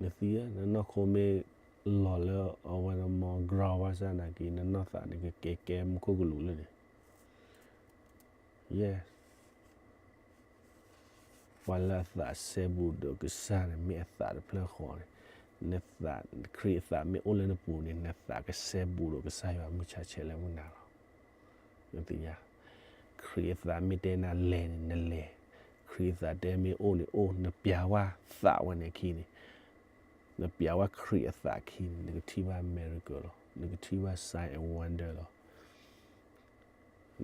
နသံ, နနီၢ်ခိမ့ၢ်လီၤလၢအဝဲန့ၣ် မီ ground ဘၣ်ဆၣ်နာ်က့ နနီၢ်သးန့ၣ်ကကဲကဲမူခိၣ်ကလူးလၢန့ၣ်, ယဲၢ် ပှၤလၢအသးစဲဘူးဒီးကစၢ်န့ၣ် မ့ၢ်အသးတဖျၢၣ်ဃီန့ၣ်, နသး, ခရံာ်အသးမ့ၢ်အိၣ်လၢနပူၤန့ၣ် နသးကစဲဘူးဒီးကစၢ်ယွၤမုၢ်ဆါဆဲးလၢမုၢ်နၤလီၤ. နသ့ၣ်ညါ, ခရံာ်အသးမ့ၢ်တဲနၤလဲၤန့ၣ် နလဲၤ, ခရံာ်အသးတဲမ့ၢ်အိၣ်န့ၣ်အိၣ်, နပျးဝဲသးဝဲန့ၣ်အခံန့ၣ်, နပျးဝဲခရံာ်အသးအခံန့ၣ် နကထံၣ်ဘၣ် miracle လီၤ, နကထံၣ်ဘၣ် sign and wonder လီၤ.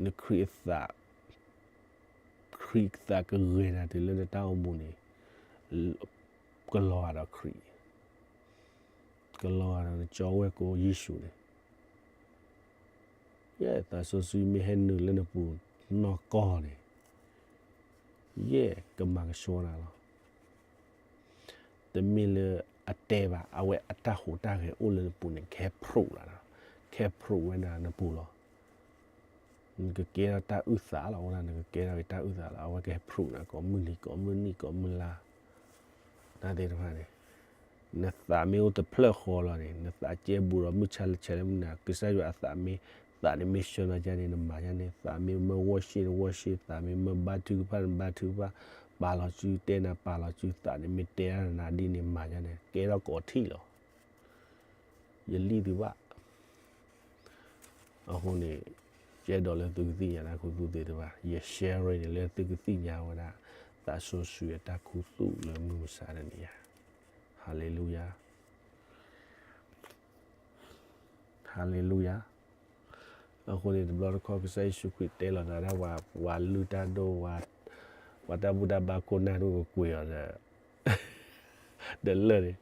နခရံာ်အသး, ခရံာ်အသးကဂဲၤနၤတုၤလၢနတၢ်အိၣ်မူန့ၣ်, ကလီၤဂာ်ဒီးခရံာ်, ကလီၤဂာ်ဒီးနကၠီဝဲၢ်ကိယ့ၣ်ၡူးန့ၣ်, ယဲၢ် သးစီဆှံမ့ၢ်ဟဲနုာ်လၢနပူၤနီၢ်ကီၢ်န့ၣ်, ယဲၢ် ကမၤကဆှီနၤလီၤ. တမ့ၢ်လၢအတဲဘၣ်, အဝဲအတၢ်ဟူးတၢ်ဂဲၤအိၣ်လၢနပူၤန့ၣ် ကဟဲ prove လီၤ, ကဟဲ prove ဝဲဒၣ်နပူၤလီၤ. နကကဲထီၣ်တၢ်အုၣ်သးလီၤ, အဝဲဒၣ်နကကဲထီၣ်က့ၤတၢ်အုၣ်သးလီၤ, အဝဲကဟဲ prove နၤကိးမုၢ်နံၤ ကိးမုၢ်နံၣ် ကိးမုၢ်လါ, တၢ်သ့ၣ်တဖၣ်န့ၣ်, နသးမ့ၢ်အိၣ်တဖျၢၣ်ဃီလီၤန့ၣ်, နသးကဲဘူးဒီးမုၢ်ဆါဆဲးလၢမုၢ်နၤ, ကစၢ်ယွၤအသးမ့ၢ်, သးန့ၣ်မ့ၢ်ဆှၢနၤယါန့ၣ် နမၤယါန့ၣ်, သးမ့ၢ်မၢ worship န worship, သးမ့ၢ်မၢဘါထုကဖၣ် နဘါထုကဖၣ်, ပာ်လီၤစုတဲနၤပာ်လီၤစု, သးန့ၣ်မ့ၢ်တဲနၤဒ်န့ၣ် မၤယါန့ၣ် ကဲထီၣ်ကိးထံၣ်လီၤ. ယလံၣ်သုဘၣ်. အဃိန့ၣ်, ယအဲၣ်ဒိးလၢသုကသ့ၣ်ညါတၢ်ခူသူၣ်သ့ၣ်တဖၣ်, ယ share န့ၣ်လၢသုကသ့ၣ်ညါဝဲဒၣ် သးစီဆှံအတၢ်ခူသူၣ်လၢမုၢ်မဆါတနံၤညါ. Hallelujah. Hallelujah. အဃိန့ၣ် တဘျီတခီၣ် ကစၢ်ယ့ၣ်ၡူးခရံာ်တဲလီၤသးဒၣ် ပှၤလုၢ်တၢ်ဒိၣ်, ပှၤတၢ်ဘူၣ်တၢ်ဘါခိၣ်နၢ်ဒိၣ်ကကွံာ်အီၤဒီး, ဒီးလၢာ်န့ၣ်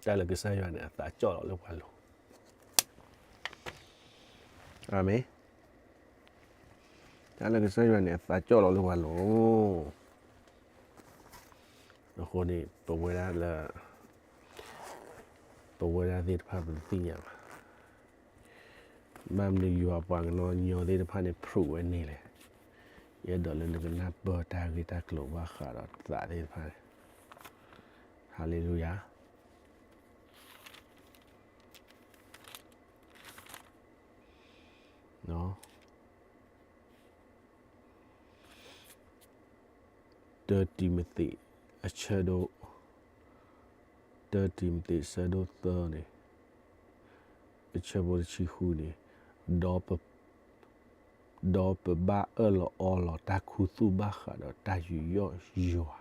တၢ်လၢကစၢ်ယွၤန့ၣ် အသးကၠီၣ်လီၤလၢပှၤလိၤ. အၤမ့ၣ်. တၢ်လၢကစၢ်ယွၤန့ၣ် အသးကၠီၣ်လီၤလၢပှၤလိၤ. အဃိန့ၣ် ပဝဲဒၣ်လၢ, ပဝဲဒၣ်သ့ၣ်တဖၣ်ပတသ့ၣ်ညါဘၣ်. ဘၣ်မနုၤယွၤပှၤကညီညီသ့ၣ်တဖၣ်န့ၣ် prove ဝဲန့ၣ်လဲၣ်. ယအဲၣ်ဒိးလၢနကနၢ်ပၢၢ်တၢ်ဂ့ၢ်တၢ်ကျိၤဘၣ်ဃးဒီးသးသ့ၣ်တဖၣ်န့ၣ်. Hallelujah. တၢတံၤမသ့း အဆၢဒိၣ်, တၢတံၤမသ့း ဆၢဒိၣ်သၢန့ၣ်, အဆၢဖိတဆံဃုန့ၣ်, ဒီးပ, ဒီးပဘၣ်အၢၣ်လီၤအီလီၤတၢ်ခူသူၣ်ဘၣ်ဃးဒီးတၢ်ယူးယီၣ်ယွၤ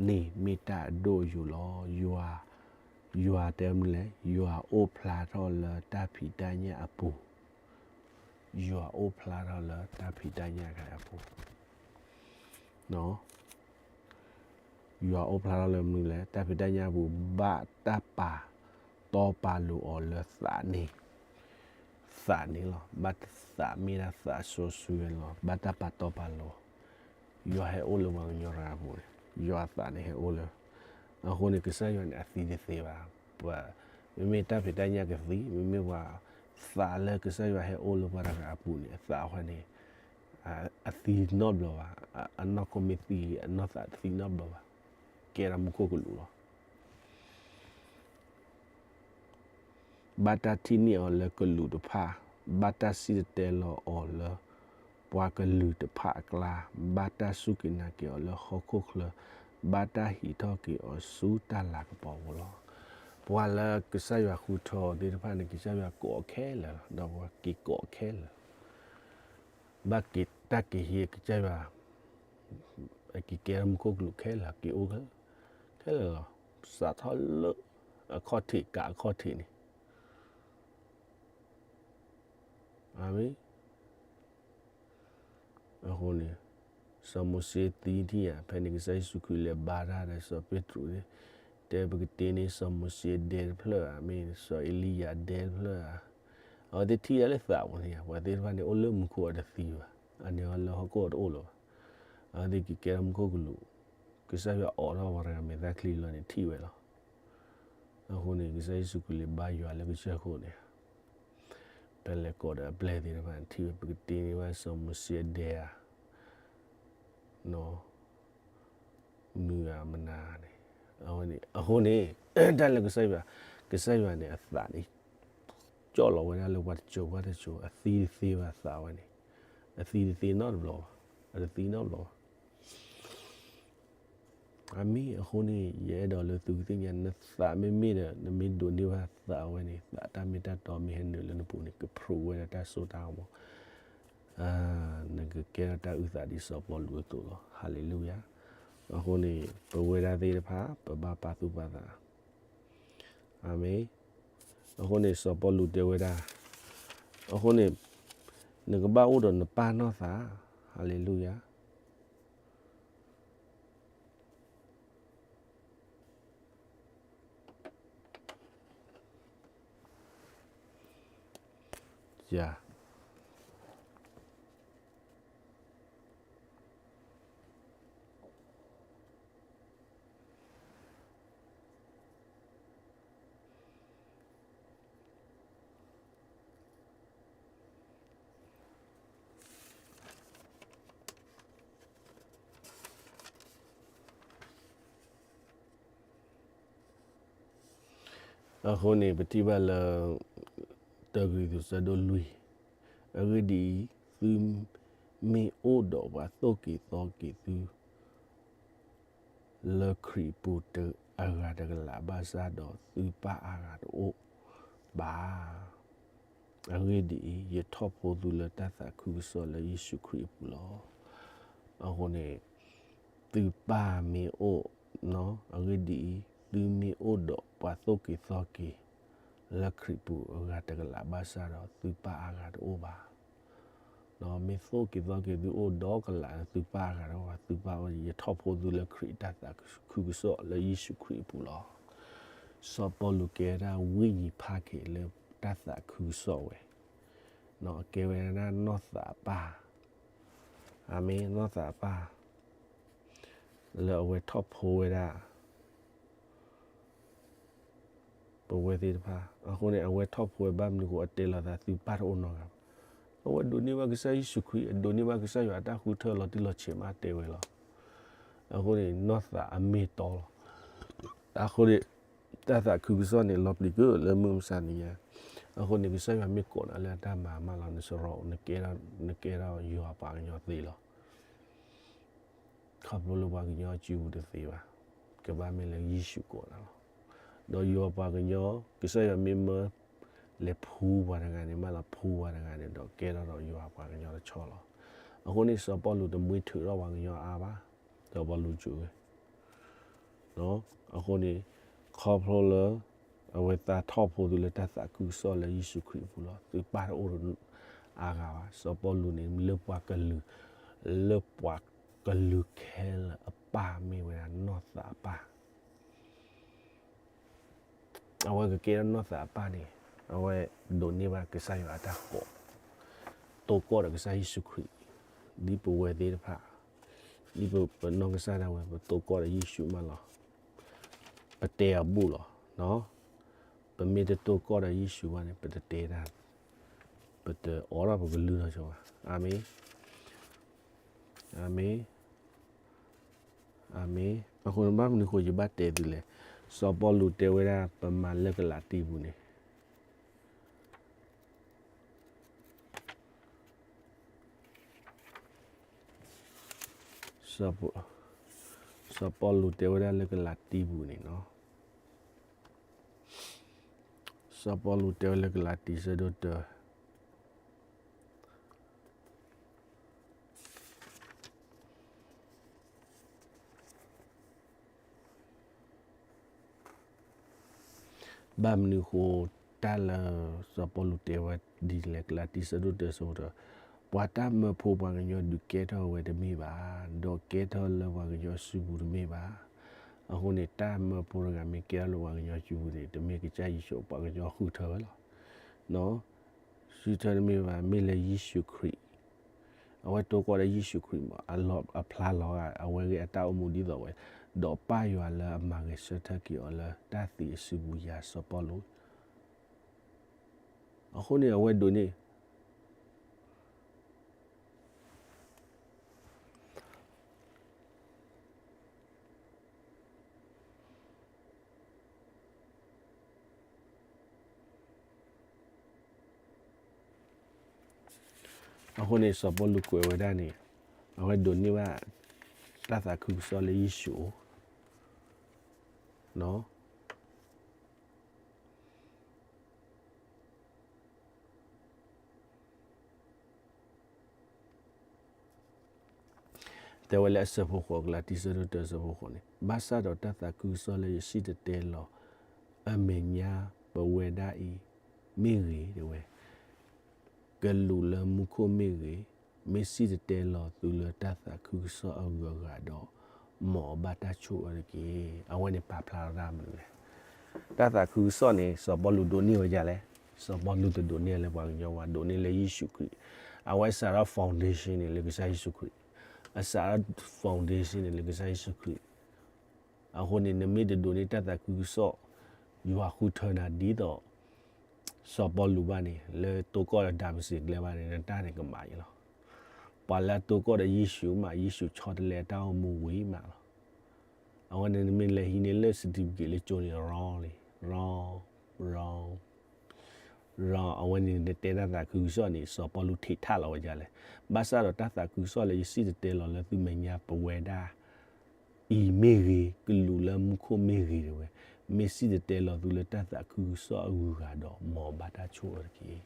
န့ၣ် မ့ၢ်တၢ်အဒိၣ်အယိာ်လီၤ. ယွၤ, ယွၤတဲမနုၤလဲၣ်, ယွၤအိၣ်ဖျါထီၣ်လၢတၢ်ဖံးတၢ်ညၣ်အပူၤ ယွၤအိၣ်ဖျါထီၣ်လၢတၢ်ဖံးတၢ်ညၣ်ခါအပူၤ, ယွၤအိၣ်ဖျါထီၣ်လၢမနုၤလဲၣ်, တၢ်ဖံးတၢ်ညၣ်အပူၤ ဘၣ်တၢ်ပာ်တီပာ်လိၤအီၤလၢသးန့ၣ်, သးန့ၣ်လီၤ. ဘၣ်သးမ့ၢ်ဒၣ်သးစီဆှံန့ၣ်လီၤ. ဘၣ်တၢ်ပာ်တီပာ်လိၤ ယွၤဟဲအိၣ်လၢပှၤကညီတဂၤအပူၤန့ၣ်, ယွၤအသးန့ၣ်ဟဲအိၣ်လၢ, အဃိန့ၣ် ကစၢ်ယွၤန့ၣ် အသံတသ့ဘၣ်. ပှၤ, မ့မ့ၢ်တၢ်ဖံးတၢ်ညၣ်ကသံ, မ့မ့ၢ်ပှၤသးလၢကစၢ်ယွၤဟဲအိၣ်လၢပှၤတဂၤအပူၤန့ၣ် အသးအဃိန့ၣ် အသံနီတဘျီဘၣ်. အနီၢ်ခိမ့ၢ်သံ, အနီၢ်သးတသံနီတဘျီဘၣ်. ကဲထီၣ်မူခိၣ်ကလူးလီၤ. ဘၣ်တၢ်ထံၣ်န့ၢ်အီၤလၢကလူးတဖၣ်, ဘၣ်တၢ်စံၣ်တဲၤတဲလီၤအီၤလၢ ပှၤကလုာ်တဖၣ်အကျါ, ဘၣ်တၢ်စူၢ်က့ၤနာ်က့ၤအီၤလၢဟီၣ်ခိၣ်ချၢ, ဘၣ်တၢ်ဟံးထီၣ်က့ၤအီၤဆူတၢ်လၤကပီၤပူၤလီၤ. ပှၤလၢကစၢ်ယွၤဃုထၢအီၤသ့ၣ်တဖၣ်န့ၣ် ကစၢ်ယွၤကိးအီၤခဲလၢာ်လီၤ, ဒီးပှၤက့ၤကိးအီၤခဲလၢာ်လီၤ. ဘၣ်က့ၤတၢ်က့ၤဟံးကစၢ်ယွၤ အက့ၤကဲထီၣ်မူခိၣ်ကလူးခဲလၢာ်, က့ၤအိၣ်ခဲလၢာ်လီၤ. စးထီၣ်လၢအခီၣ်ထံး ကးအခီၣ်ထံးန့ၣ်, အၤမ့ၣ်. အဃိန့ၣ် စီၤမိၤၡ့သံထံၣ်ဧါ, ဖဲန့ၣ်ကစၢ်ယ့ၣ်ၡူးခရံာ်လဲၤဘါတၢ်ဒီးစီၤပ့းတရူးန့ၣ်, တဲပကတ့န့ၢ်စီၤမိၤၡ့ဒဲတဖျၢၣ်ဧါ, မ့ၢ်စီၤအ့လံယၤဒဲတဖျၢၣ်ဧါ. အဝဲသ့ၣ်ထံၣ်ဒၣ်လၢသးပူၤန့ၣ်ဧါ, ပှၤသ့ၣ်တဖၣ်န့ၣ် အိၣ်လၢမူခိၣ်အတသံဘၣ်, အန့ၣ်လၢဟီၣ်ခိၣ်အတအိၣ်လၢၤဘၣ်. အဝဲသ့ၣ်က့ၤကဲထီၣ်မူခိၣ်ကလူး, ကစၢ်ယွၤအိးထီၣ်ပှၤတဂၤမဲာ်သၣ်ချံလီၤန့ၣ်ထံၣ်ဝဲလီၤ. အဃိန့ၣ် ကစၢ်ယ့ၣ်ၡူးခရံာ်လဲၤဘါယွၤလၢကစၢၢ်ခိၣ်န့ၣ်, ဖဲလဲၤကိးဒီးအပျဲၢ်သ့ၣ်တဖၣ်န့ၣ် ထံၣ်ဝဲပကတ့န့ၢ်ဘၣ်စီၤမိၤၡ့ဒဲဧါ, မနုၤဧါမနၤန့ၣ်, အဝဲန့ၣ် အဃိန့ၣ် တၢ်လၢကစၢ်ယွၤ, ကစၢ်ယွၤန့ၣ်အသးန့ၣ် ကၠီၣ်လီၤဝဲဒၣ်လၢပှၤတစိၤပှၤတစိၤ, အသံတသ့ဘၣ်သးဝဲန့ၣ်, အသံတသ့နီတဘျီဘၣ်, အတသံနီတဘျီဘၣ်. အမ့ၢ်အဃိန့ၣ် ယအဲၣ်ဒိးလၢသုကသ့ၣ်ညါ နသးမ့မ့ၢ်ဒီး နမ့ၢ်ဒိးန့ၢ်ဘၣ်သးဝဲန့ၣ် သးတၢ်မ့ၢ်တၢ်တီမ့ၢ်ဟဲနုာ်လၢနပူၤန့ၣ် ကဖျိးဝဲဒၣ်တၢ်စိတၢ်ကမီၤ, နကကဲထီၣ်တၢ်အုၣ်သးဒ်စီၤပီလူးအသိးလီၤ. ဟၤလ့လူယၤ. အဃိန့ၣ် ပဝဲဒၣ်သ့ၣ်တဖၣ် ပဘၣ်ပာ်သူၣ်ပာ်သး အၤမ့ၣ်. အဃိန့ၣ် စီၤပီလူးတဲဝဲဒၣ်, အဃိန့ၣ် နကဘၣ်အိၣ်ဒီးနပၢ်နီၢ်သး, ဟၤလ့လူယၤ. ယၤ အဃိန့ၣ် ပထံၣ်ဘၣ်လၢ တၢကရံၣ်သူး ဆၢဒိၣ်လွံၢ်, အဂ့ၢ်ဒ်အံၤ, သုမ့ၢ်အိၣ်ဒီးပှၤသိၣ်က့ၤသီက့ၤသု လၢခရံာ်ပူၤအဂၤတကလးဘၣ်ဆၣ်ဒီး သုပၢ်အါဂၤတအိၣ်ဘၣ်. အဂ့ၢ်ဒ်အံၤ, ယထီၣ်ဖိသုလၢတၢ်သးခုကစီၣ်လၢယ့ၣ်ၡူးခရံာ်အပူၤလီၤ. အဃိန့ၣ် သုပၢ်မ့ၢ်အိၣ်, အဂ့ၢ်ဒ်အံၤ, သုမ့ၢ်အိၣ်ဒီးပှၤသိၣ်က့ၤသီက့ၤ လၢခရံာ်ပူၤအဂၤတကလးဘၣ်ဆၣ်ဒီး သုပၢ်အါဂၤတအိၣ်ဘၣ်. မ့ၢ်သိၣ်က့ၤသီက့ၤသုအိၣ်ဒီးကလး သုပၢ်အါဂၤတအိၣ်ဘၣ်, သုပၢ်ဝဲ ယထီၣ်ဖိသုလၢခရံာ်တၢ်သးခုကစီၣ်လၢယ့ၣ်ၡူးခရံာ်အပူၤလီၤ. စီၤပီလူးကဲဝဲဒၣ်ဝိညာဉ်ဖးက့ၤလၢတၢ်သးခုကစီၣ်ဝဲ, ကဲဝဲဒၣ်နီၢ်သးအပၢ်, အၤမ့ၣ်, နီၢ်သးအပၢ် လၢအဝဲထီၣ်ဖိဝဲဒၣ် ပဝဲသ့ၣ်တဖၣ်. အဃိန့ၣ် အဝဲထီၣ်ဖိဝဲဘၣ်မနုၤအဃိ အတဲလီၤသးသုပၢ်တအိၣ်နီတဂၤဘၣ်. အဝဲဒိးန့ၢ်ဘၣ်ကစၢ်ယ့ၣ်ၡူးခရံာ်, အဒိးန့ၢ်ဘၣ်ကစၢ်ယွၤအတၢ်ဃုထၢလီၤတံၢ်လီၤဆဲးမးတဲဝဲလီၤ. အဃိန့ၣ် နီၢ်သးအမ့ၢ်တီလီၤ. အဃိန့ၣ် တၢ်သးခုကစီၣ်န့ၣ် လီၤပျံၤကၢၢ်လၢမုၢ်မဆါနံၤညါ. အဃိန့ၣ် ကစၢ်ယွၤမ့ၢ်ကိးနၤလၢအတၢ်မၤမးလီၤ နစရီ, နကဲထီၣ်ယွၤပှၤကညီသ့လီၤ. ခီဖျိလၢပှၤကညီအစုပူၤတသ့ဘၣ်, ကဘၣ်မ့ၢ်လၢယ့ၣ်ၡူးကိးနၤလီၤ. ဒီးယွၤပှၤကညီ, ကစၢ်ယွၤမ့ၢ်မၢလဲၤဖှူပှၤတဂၤန့ၣ် မ့ၢ်လီၤဖှူပှၤတဂၤန့ၣ်ဒီး ကဲထီၣ်ဒီးယွၤပှၤကညီတဆီလီၤ. အဃိန့ၣ် စီၤပီလူးတမှံထုးထီၣ်ပှၤကညီအါဘၣ်, စီၤပီလူးစူးဝဲ အဃိန့ၣ် ခီဖျိလၢ အဝဲသးထီၣ်ဖိသုလၢတၢ်သးခုကစီၣ်လၢယ့ၣ်ၡူးခရံာ်အပူၤလီၤ. သုပၢ်တအိၣ်ဒီးအါဂၤဘၣ်. စီၤပီလူးန့ၣ် လၢပှၤကလုာ်, လၢပှၤကလုာ်ခဲလၢာ်အပၢ်မ့ၢ်ဝဲဒၣ်နီၢ်သးအပၢ်. အဝဲကကဲထီၣ်နီၢ်သးအပၢ်န့ၣ် အဝဲဒိးန့ၢ်ဘၣ်ကစၢ်ယွၤအတၢ်ကိး, တိၢ်ကီၢ်ဒီးကစၢ်ယ့ၣ်ၡူးခရံာ်, ဒ်ပဝဲသ့ၣ်တဖၣ် ဒ်ပနီၢ်ကစၢ်ဒၣ်ဝဲ ပတိၢ်ကီၢ်ဒီးယ့ၣ်ၡူးမးလီၤ. ပတဲအီၤဘူၣ်လီၤ. ပမ့ၢ်တတိၢ်ကီၢ်ဒီးယ့ၣ်ၡူးဘၣ်န့ၣ် ပတတဲတၢ်, ပတအိးထီၣ်ပကလုၢ်ထီၣ်ဆိဘၣ်. အၤမ့ၣ်, အၤမ့ၣ်, အၤမ့ၣ်. အဃိန့ၣ်ဘၣ်မနုၤဃိယဘၣ်တဲသုလဲၣ်. စီၤပီလူးတဲဝဲဒၣ် ပမၤလၢကလၤတံပူၤန့ၣ် စီၤပီလူးတဲဝဲဒၣ်လၢကလၤတံပူၤန့ၣ်လီၤ. စီၤပီလူးတဲဝဲလၢကလၤတံ ဆၢဒိၣ်တၢ ဘၣ်မနုၤဃိ တၢ်လၢစီၤပီလူးတဲဝဲဒ်လဲၣ်, ကလၤတံ ဆၢဒိၣ်တၢ ဆၢဖိတၢ, ပှၤတၢ်မၢဖိပှၤကညီဒုးကဲထီၣ်ဝဲတမ့ၢ်ဘၣ်, ဒီးကဲထီၣ်လၢပှၤကညီစုပူၤတမ့ၢ်ဘၣ်. အဃိန့ၣ် တၢ်မၢဖိတဂၤမ့ၢ်ကဲထီၣ်လၢပှၤကညီစုပူၤန့ၣ် တမ့ၢ်ကစၢ်ယ့ၣ်ၡူး ပှၤကညီဃုထၢဝဲလီၤ. ဃုထၢတမ့ၢ်ဘၣ်, မ့ၢ်လၢယ့ၣ်ၡူးခရံာ်, အဝဲတိၢ်ကီၢ်ဒီးယ့ၣ်ၡူးခရံာ်မး, အဖျါလီၤဂာ် အဝဲဂ့ၢ်အတၢ်အိၣ်မူဒ်သိးဝဲ, ဒီးပၢ်ယွၤလၢအမၤဂဲၤဆၢထၢၣ်က့ၤအီၤလၢတၢ်သံအစုပူၤ ယၤစီၤပီလူး. အဃိန့ၣ် အဝဲဒိးန့ၢ် အဃိန့ၣ် စီၤပီလူးကွဲးဝဲဒၣ်န့ၣ် အဝဲဒိးန့ၢ်ဘၣ် တၢ်သးခုကစီၣ်လၢယ့ၣ်ၡူးအအိၣ် တဲဝဲလၢအဆၢဖိဃိး, ကလၤတံ ဆၢဒိၣ်တၢ ဆၢဖိဃိးန့ၣ်, ဘၣ်ဆၣ်ဒီးတၢ်သးခုကစီၣ်လၢယစံၣ်တဲၤတဲလီၤ အမဲာ်ညါပဝဲဒၣ်အံၤမ့ၢ်ဂ့ၤ, တဲဝဲ, ကလူးလၢမူခိၣ်မ့ၢ်ဂ့ၤ, မ့ၢ်စံၣ်တဲၤတဲလီၤသုလၢတၢ်သးခုကစီၣ်အဂုၤအဂၤဒီး, မ်အဘၣ်တၢ်ဆိၣ်အၢတက့ၢ်. အဝဲန့ၣ်ပာ်ဖျါထီၣ်တၢ်မနုၤလဲၣ်. တၢ်သးခုကစီၣ်န့ၣ် စီၤပီလူးဒိးန့ၢ်ဝဲဒ်လဲၣ်. စီၤပီလူးတဒိးန့ၢ်လၢပှၤကညီဘၣ်, ဒိးန့ၢ်လၢယ့ၣ်ၡူးခရံာ်. အဝဲစးထီၣ် foundation န့ၣ် လၢကစၢ်ယ့ၣ်ၡူးခရံာ်. အစးထီၣ် foundation န့ၣ် လၢကစၢ်ယ့ၣ်ၡူးခရံာ်. အဃိန့ၣ် နမ့ၢ်တဒိးန့ၢ်တၢ်သးခုကစီၣ်, ယွၤဃုထၢနၤဒ်သိး စီၤပီလူးဘၣ်န့ၣ် လၢတိၢ်ကီၢ်ဒီးဒၤမစ့းကျဲဘၣ်န့ၣ် နတၢ်န့ၣ်ကမၤယံလီၤ. ပှၤလၢအတိၢ်ကီၢ်ဒီးယ့ၣ်ၡူးမး, ယ့ၣ်ၡူးဆီတလဲအတၢ်အိၣ်မူဝံၤမးလီၤ. အဝဲန့ၣ်နမ့ၢ်လဲၤဟံးန့ၢ်လၢ certificate လၢကၠိန့ၣ် wrong လံ, wrong, wrong, wrong. အဝဲန့ၣ်နတဲတၢ်သးခုကစီၣ်န့ၣ် စီၤပီလူးထံးထၣ်လီၤဝဲဒ်လဲၣ်. ဘၣ်ဆၣ်ဒီးတၢ်သးခုကစီၣ်လၢယစံၣ်တဲၤတဲလီၤလၢသုမဲာ်ညါပဝဲဒၣ် အံၤမ့ၢ်ဂ့ၤ, ကလူးလၢမူခိၣ်မ့ၢ်ဂ့ၤ တဲဝဲ, မ့ၢ်စံၣ်တဲၤတဲလီၤသုလၢတၢ်သးခုကစီၣ်အဂုၤအဂၤဒီး မ်အဘၣ်တၢ်ဆိၣ်အၢတက့ၢ်.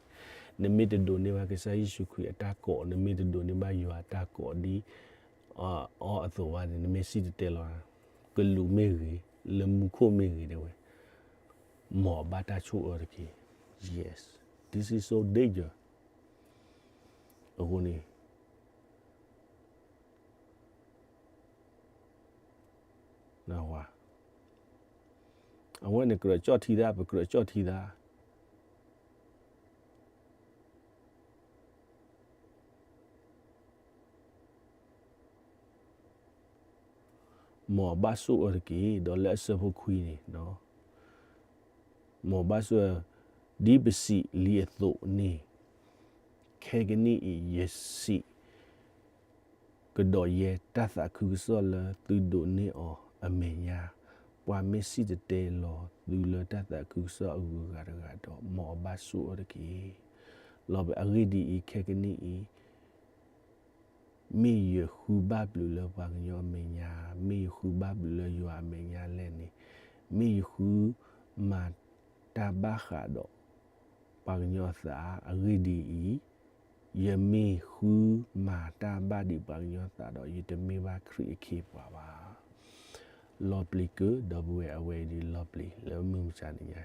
နမ့ၢ်တဒိးန့ၢ်ဘၣ်ကစၢ်ယ့ၣ်ၡူးခရံာ်အတၢ်ကိး, နမ့ၢ်တဒိးန့ၢ်ဘၣ်ယွၤအတၢ်ကိးဒ်အီၤအသိးဘၣ်န့ၣ် နမ့ၢ်စံၣ်တဲၤတဲလီၤ ကလူးမ့ၢ်ဂ့ၤ, လၢမူခိၣ်မ့ၢ်ဂ့ၤ တဲဝဲ, မ်အဘၣ်တၢ်ဆိၣ်အၢတက့ၢ်. Yes, this is so danger. အဃိန့ၣ် အဝဲန့ၣ်ကြၢးကၠီၣ်ထံသး, ပကြၢးကၠီၣ်ထံသး, မ်အဘၣ်ဆိၣ်အၢတက့ၢ်. ဒီးလၢအဆၢဖိခွံန့ၣ်, မ်အဘၣ်ဆိၣ်အၢ, ဒ်ပစံးလံအသိးန့ၣ်, ခဲကနံၣ်အံၤယစံး ကဒီးယဲတၢ်သးခုကစီၣ်လၢသုဒိးန့ၢ်အီၤအမဲာ်ညါ, ပှၤမ့ၢ်စံၣ်တဲၤတဲလီၤသုလၢတၢ်သးခုကစီၣ်အဂုၤအဂၤတဂၤဒီး မ်အဘၣ်ဆိၣ်အၢတက့ၢ်. လီၤဘၣ်အဂ့ၢ်ဒ်အံၤ, ခဲကနံၣ်အံၤ မ့ၢ်ယဃုဘၣ်ဘျုးလၢပှၤကညီအမဲာ်ညါ, မ့ၢ်ယဃုဘၣ်ဘျုးလၢယွၤအမဲာ်ညါလဲၣ်န့ၣ်, မ့ၢ်ယဃုမၤတၢ်ဘၣ်ဃးဒီးပှၤကညီအသး, အဂ့ၢ်ဒ်အံၤ, ယမ့ၢ်ဃုမၤတၢ်ဘၣ်ဒံးပှၤကညီအသးဒီး ယတမ့ၢ်ဘၣ်ခရံာ်အခ့အပှၤဘၣ်. လီၤပျံၤက့ၤ ဒီပုၢ်ဝဲၢ်, အဝဲအံၤဒ်လီၤပျံၤလၢမုၢ်မဆါတနံၤညါ,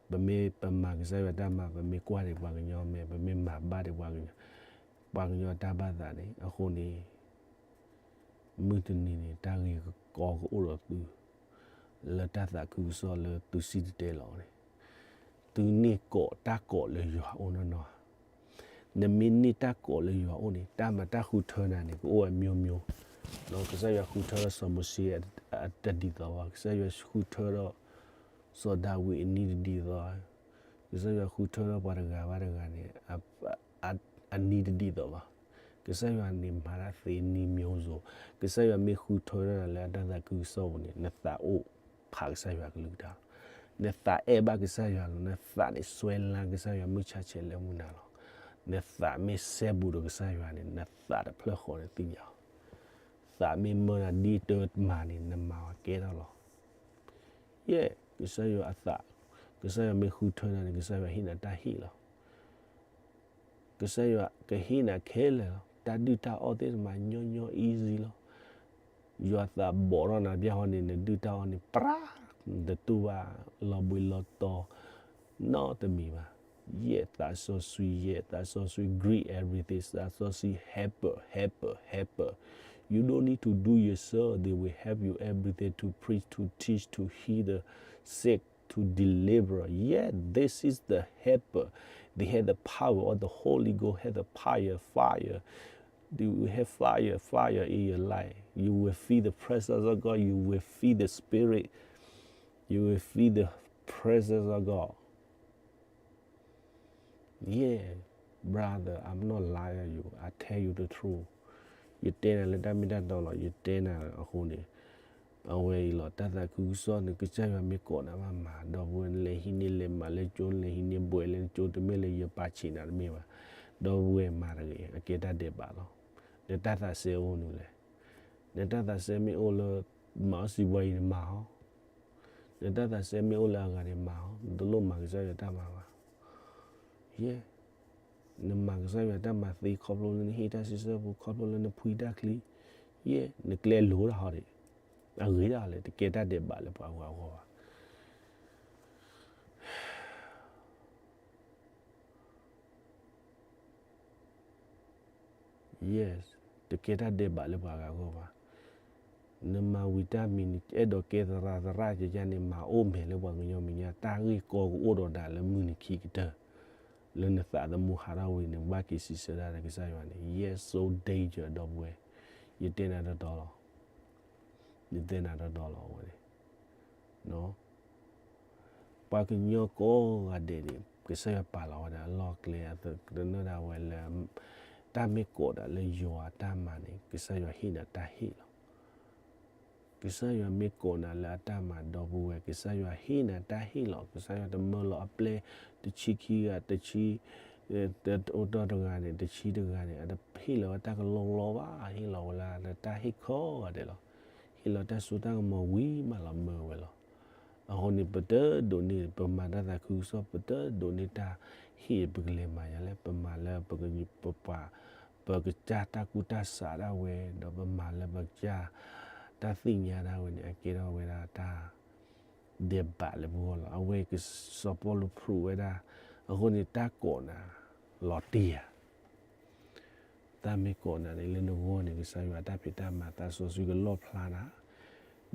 ပမ့ၢ်ပမၤကစၢ်ယွၤတၢ်မၤ, ပမ့ၢ်ကွၢ်ဒံးပှၤကညီမဲာ်, ပမ့ၢ်မၤဘၣ်ဒံးပှၤကညီ, ပှၤကညီတၢ်ဘၣ်သးန့ၣ်, အဃိန့ၣ် မုၢ်တနံၤန့ၣ် တၢ်ဂ့ၤကီကအိၣ်ဒီးသု လၢတၢ်သးခုကစီၣ်လၢသုစံၣ်တဲၤတဲလီၤန့ၣ်, သုန့ၢ်ကိးတၢ်ကိးလၢယွၤအအိၣ်နီၢ်နီၢ်ဧါ. နမ့ၢ်န့ၢ်တၢ်ကိးလၢယွၤအအိၣ်န့ၣ်, တၢ်မၤတၢ်ဃုထၢနၤန့ၣ် ကအိၣ်ဝဲမျိုးမျိုး, ကစၢ်ယွၤဃုထၢထီၣ်စီၤမိၤၡ့အတဒ်သိးဘၣ်, ကစၢ်ယွၤဃုထၢထီၣ် စီၤဒၤဝံးအနံၤတဒ်သိး, ကစၢ်ယွၤဃုထၢထီၣ်ပှၤတဂၤဘၣ်တဂၤန့ၣ် အနံၤတဒ်သိးဘၣ်. ကစၢ်ယွၤန့ၣ်မၤတၢ်သ့နံၤမံၤစိၤ, ကစၢ်ယွၤမ့ၢ်ဃုထၢထီၣ်နၤလၢအတၢ်သးခုကစီၣ်ပူၤန့ၣ် နသးအိၣ်ဖးကစၢ်ယွၤကလုၢ်ကထါလီၤ. နသးအဲၣ်ဘၣ်ကစၢ်ယွၤလီၤ. နသးန့ၣ်စွဲလၢကစၢ်ယွၤမုၢ်ဆါဆဲးလၢမုၢ်နၤလီၤ. နသးမ့ၢ်စဲဘူးဒီးကစၢ်ယွၤန့ၣ် နသးတဖျၢၣ်ဃီန့ၣ်သ့ၣ်ညါလီၤ. သးမ့ၢ်မၢနၤဒ်တမၤန့ၣ် နမၤအီၤကဲထီၣ်လီၤ. ယဲၢ် ကစၢ်ယွၤအသး, ကစၢ်ယွၤမ့ၢ်ဃုထၢနၤန့ၣ် ကစၢ်ယွၤဟ့ၣ်နၤတၢ်ဟ့ၣ်လီၤ. ကစၢ်ယွၤကဟ့ၣ်နၤခဲလၢာ်လီၤ. တၢ်ဒုၣ်တၢ်အီၣ်သ့ၣ်တဖၣ်ညီညီ easy လီၤ. ယွၤသးဘီၣ်ထီၣ်နၤဘၣ်ဟီန့ၣ် နဒုၣ်တၢ်အီၣ်န့ၣ် ပြၢ်, နတတူၢ်ဘၣ်လီၤဘှံးလီၤတီၤ နီတမံၤဘၣ်. ယဲၢ် သးစီဆှံ, ယဲၢ် သးစီဆှံ greet everything, သးစီဆှံ helper, helper, helper. You don't need to do yourself. They will help you everything to preach, to teach, to heal the sick, to deliver. Yeah, this is the helper. They have the power of the Holy Ghost, have the fire, fire. You will have fire, fire in your life. You will feel the presence of God. You will feel the spirit. You will feel the presence of God. Yeah, brother, I'm not lying you. I tell you the truth. ယတဲနၤလၢတၢ်မ့ၢ်တၢ်တီလီၤ. ယတဲနၤအဃိန့ၣ် အဝဲအံၤလီၤ. တၢ်သးခုကစီၣ်န့ၣ် ကစၢ်ယွၤမ့ၢ်ကိးနၤမးမၤ, ဒီပုၢ်ဝဲၢ် နလဲၤဟံးန့ၢ်လဲၤမၤလၢကၠိ, နလဲၤဟံးန့ၢ်ဘှဲးလၢကၠိ, တမ့ၢ်လၢယပာ်ဆံးနၤတမ့ၢ်ဘၣ်. ဒီပုၢ်ဝဲၢ် မၤတဂ့ၤ, အကဲတၢ်ဒဲးဘးလီၤ. နတၢ်သးစဲအိၣ်နုၤလဲၣ်. နတၢ်သးစဲမ့ၢ်အိၣ်လၢ မၤအီၣ်စံးဘှီအံၤန့ၣ်မၤအီၤ, နတၢ်သးစဲမ့ၢ်အိၣ်လၢအဂၤန့ၣ်မၤအီၤ, နတလိၣ်မၤကစၢ်ယွၤတၢ်မၤဘၣ်. ယဲၢ် နမၤကစၢ်ယွၤတၢ်မၤသ့ ခီဖျိလၢနဟ့ၣ်တၢ်စံးဆၢပူၤ, ခီဖျိလၢနဖှံတၢ်ချံ, ယဲၢ် နကျဲလိၤတၢ်ဟီဒံး, အဂ့ၤဒၣ်လဲာ် တကဲတၢ်ဒဲးဘးလၢပှၤဂၤအဂီၢ်ဘၣ်. Yes, တကဲတၢ်ဒဲးဘးလၢပှၤဂၤအဂီၢ်ဘၣ်. နမၤဝံၤတၢ်မံၤန့ၣ် အဲၣ်ဒိးကဲသရၣ်သရၣ်ကယၤန့ၣ် မၤအိၣ်မဲာ်လၢပှၤကညီမဲာ်ညါ, တၢ်ဂ့ၢ်ကီကအိၣ်ဒီးဒၣ်လၢမုၢ်နံၤခံကတၢၢ်, လၢနသးသမူဟးထီၣ်ဝံၤန့ၣ် ဘၣ်က့ၤစံးဆၢဒၣ်လၢကစၢ်ယွၤန့ၣ် yes, so danger ဒီပုၢ်ဝဲၢ်, ယတဲနၤတီတီလီၤ. ယတဲနၤတီတီလီၤဝဲန့ၣ် ပှၤကညီကိးဂၤဒဲးန့ၣ် ကစၢ်ယွၤပာ်လီၤဝဲဒၣ်အလီၢ်အကျဲ, တနၢၤဒၣ်ဝဲလၢ တၢ်မ့ၢ်ကိးဒၣ်လၢယွၤအတၢ်မၤန့ၣ် ကစၢ်ယွၤဟ့ၣ်နၤတၢ်ဟ့ၣ်လီၤ. ကစၢ်ယွၤမ့ၢ်ကိးနၤလၢအတၢ်မၤ ဒီပုၢ်ဝဲၢ်, ကစၢ်ယွၤဟ့ၣ်နၤတၢ်ဟ့ၣ်လီၤ. ကစၢ်ယွၤတမၢလီၤအပျဲၢ် တဆံခံဂၤ, တဆံ တအိၣ်တီတဂၤန့ၣ် တဆံတဂၤန့ၣ် အတဟ့ၣ်လီၤဝဲတၢ်ကလီကလီဘၣ်, ဟ့ၣ်လီၤဝဲလၢတၢ်ဟ့ၣ်ခီဂာ်ဒဲးလီၤ. ဟ့ၣ်လီၤတၢ်စိတၢ်ကမီၤဝံၤမးလီၤ မၢဝဲလီၤ. အဃိန့ၣ် ပတဒိးန့ၢ် ပမၤတၢ်သးခုကစီၣ် ပတဒိးန့ၢ်တၢ်ဟ့ၣ် ပကလဲၤမၤယၤလဲၣ်, ပမၤလၢပကပှၤ ပကစၢ်တၢ်ကူၣ်တၢ်ဆးဒၣ်ဝဲ, ဒီးပမၤလၢပကစၢ်တၢ်သ့ၣ်ညါဒၣ်ဝဲန့ၣ် အကဲထီၣ်ဝဲဒၣ်တၢ် ဒဲးဘးလၢပဂီၢ်လီၤ. အဝဲကစီၤပီလူး prove ဝဲဒၣ်, အဃိန့ၣ် တၢ်ကိးနၤ လီၤတံၢ်ဧါ. တၢ်မ့ၢ်ကိးနၤန့ၣ် လၢနဂီၢ်န့ၣ် ကစၢ်ယွၤတၢ်ဖံးတၢ်မၤသးစီဆှံကလီၣ်ဖျါနၤ,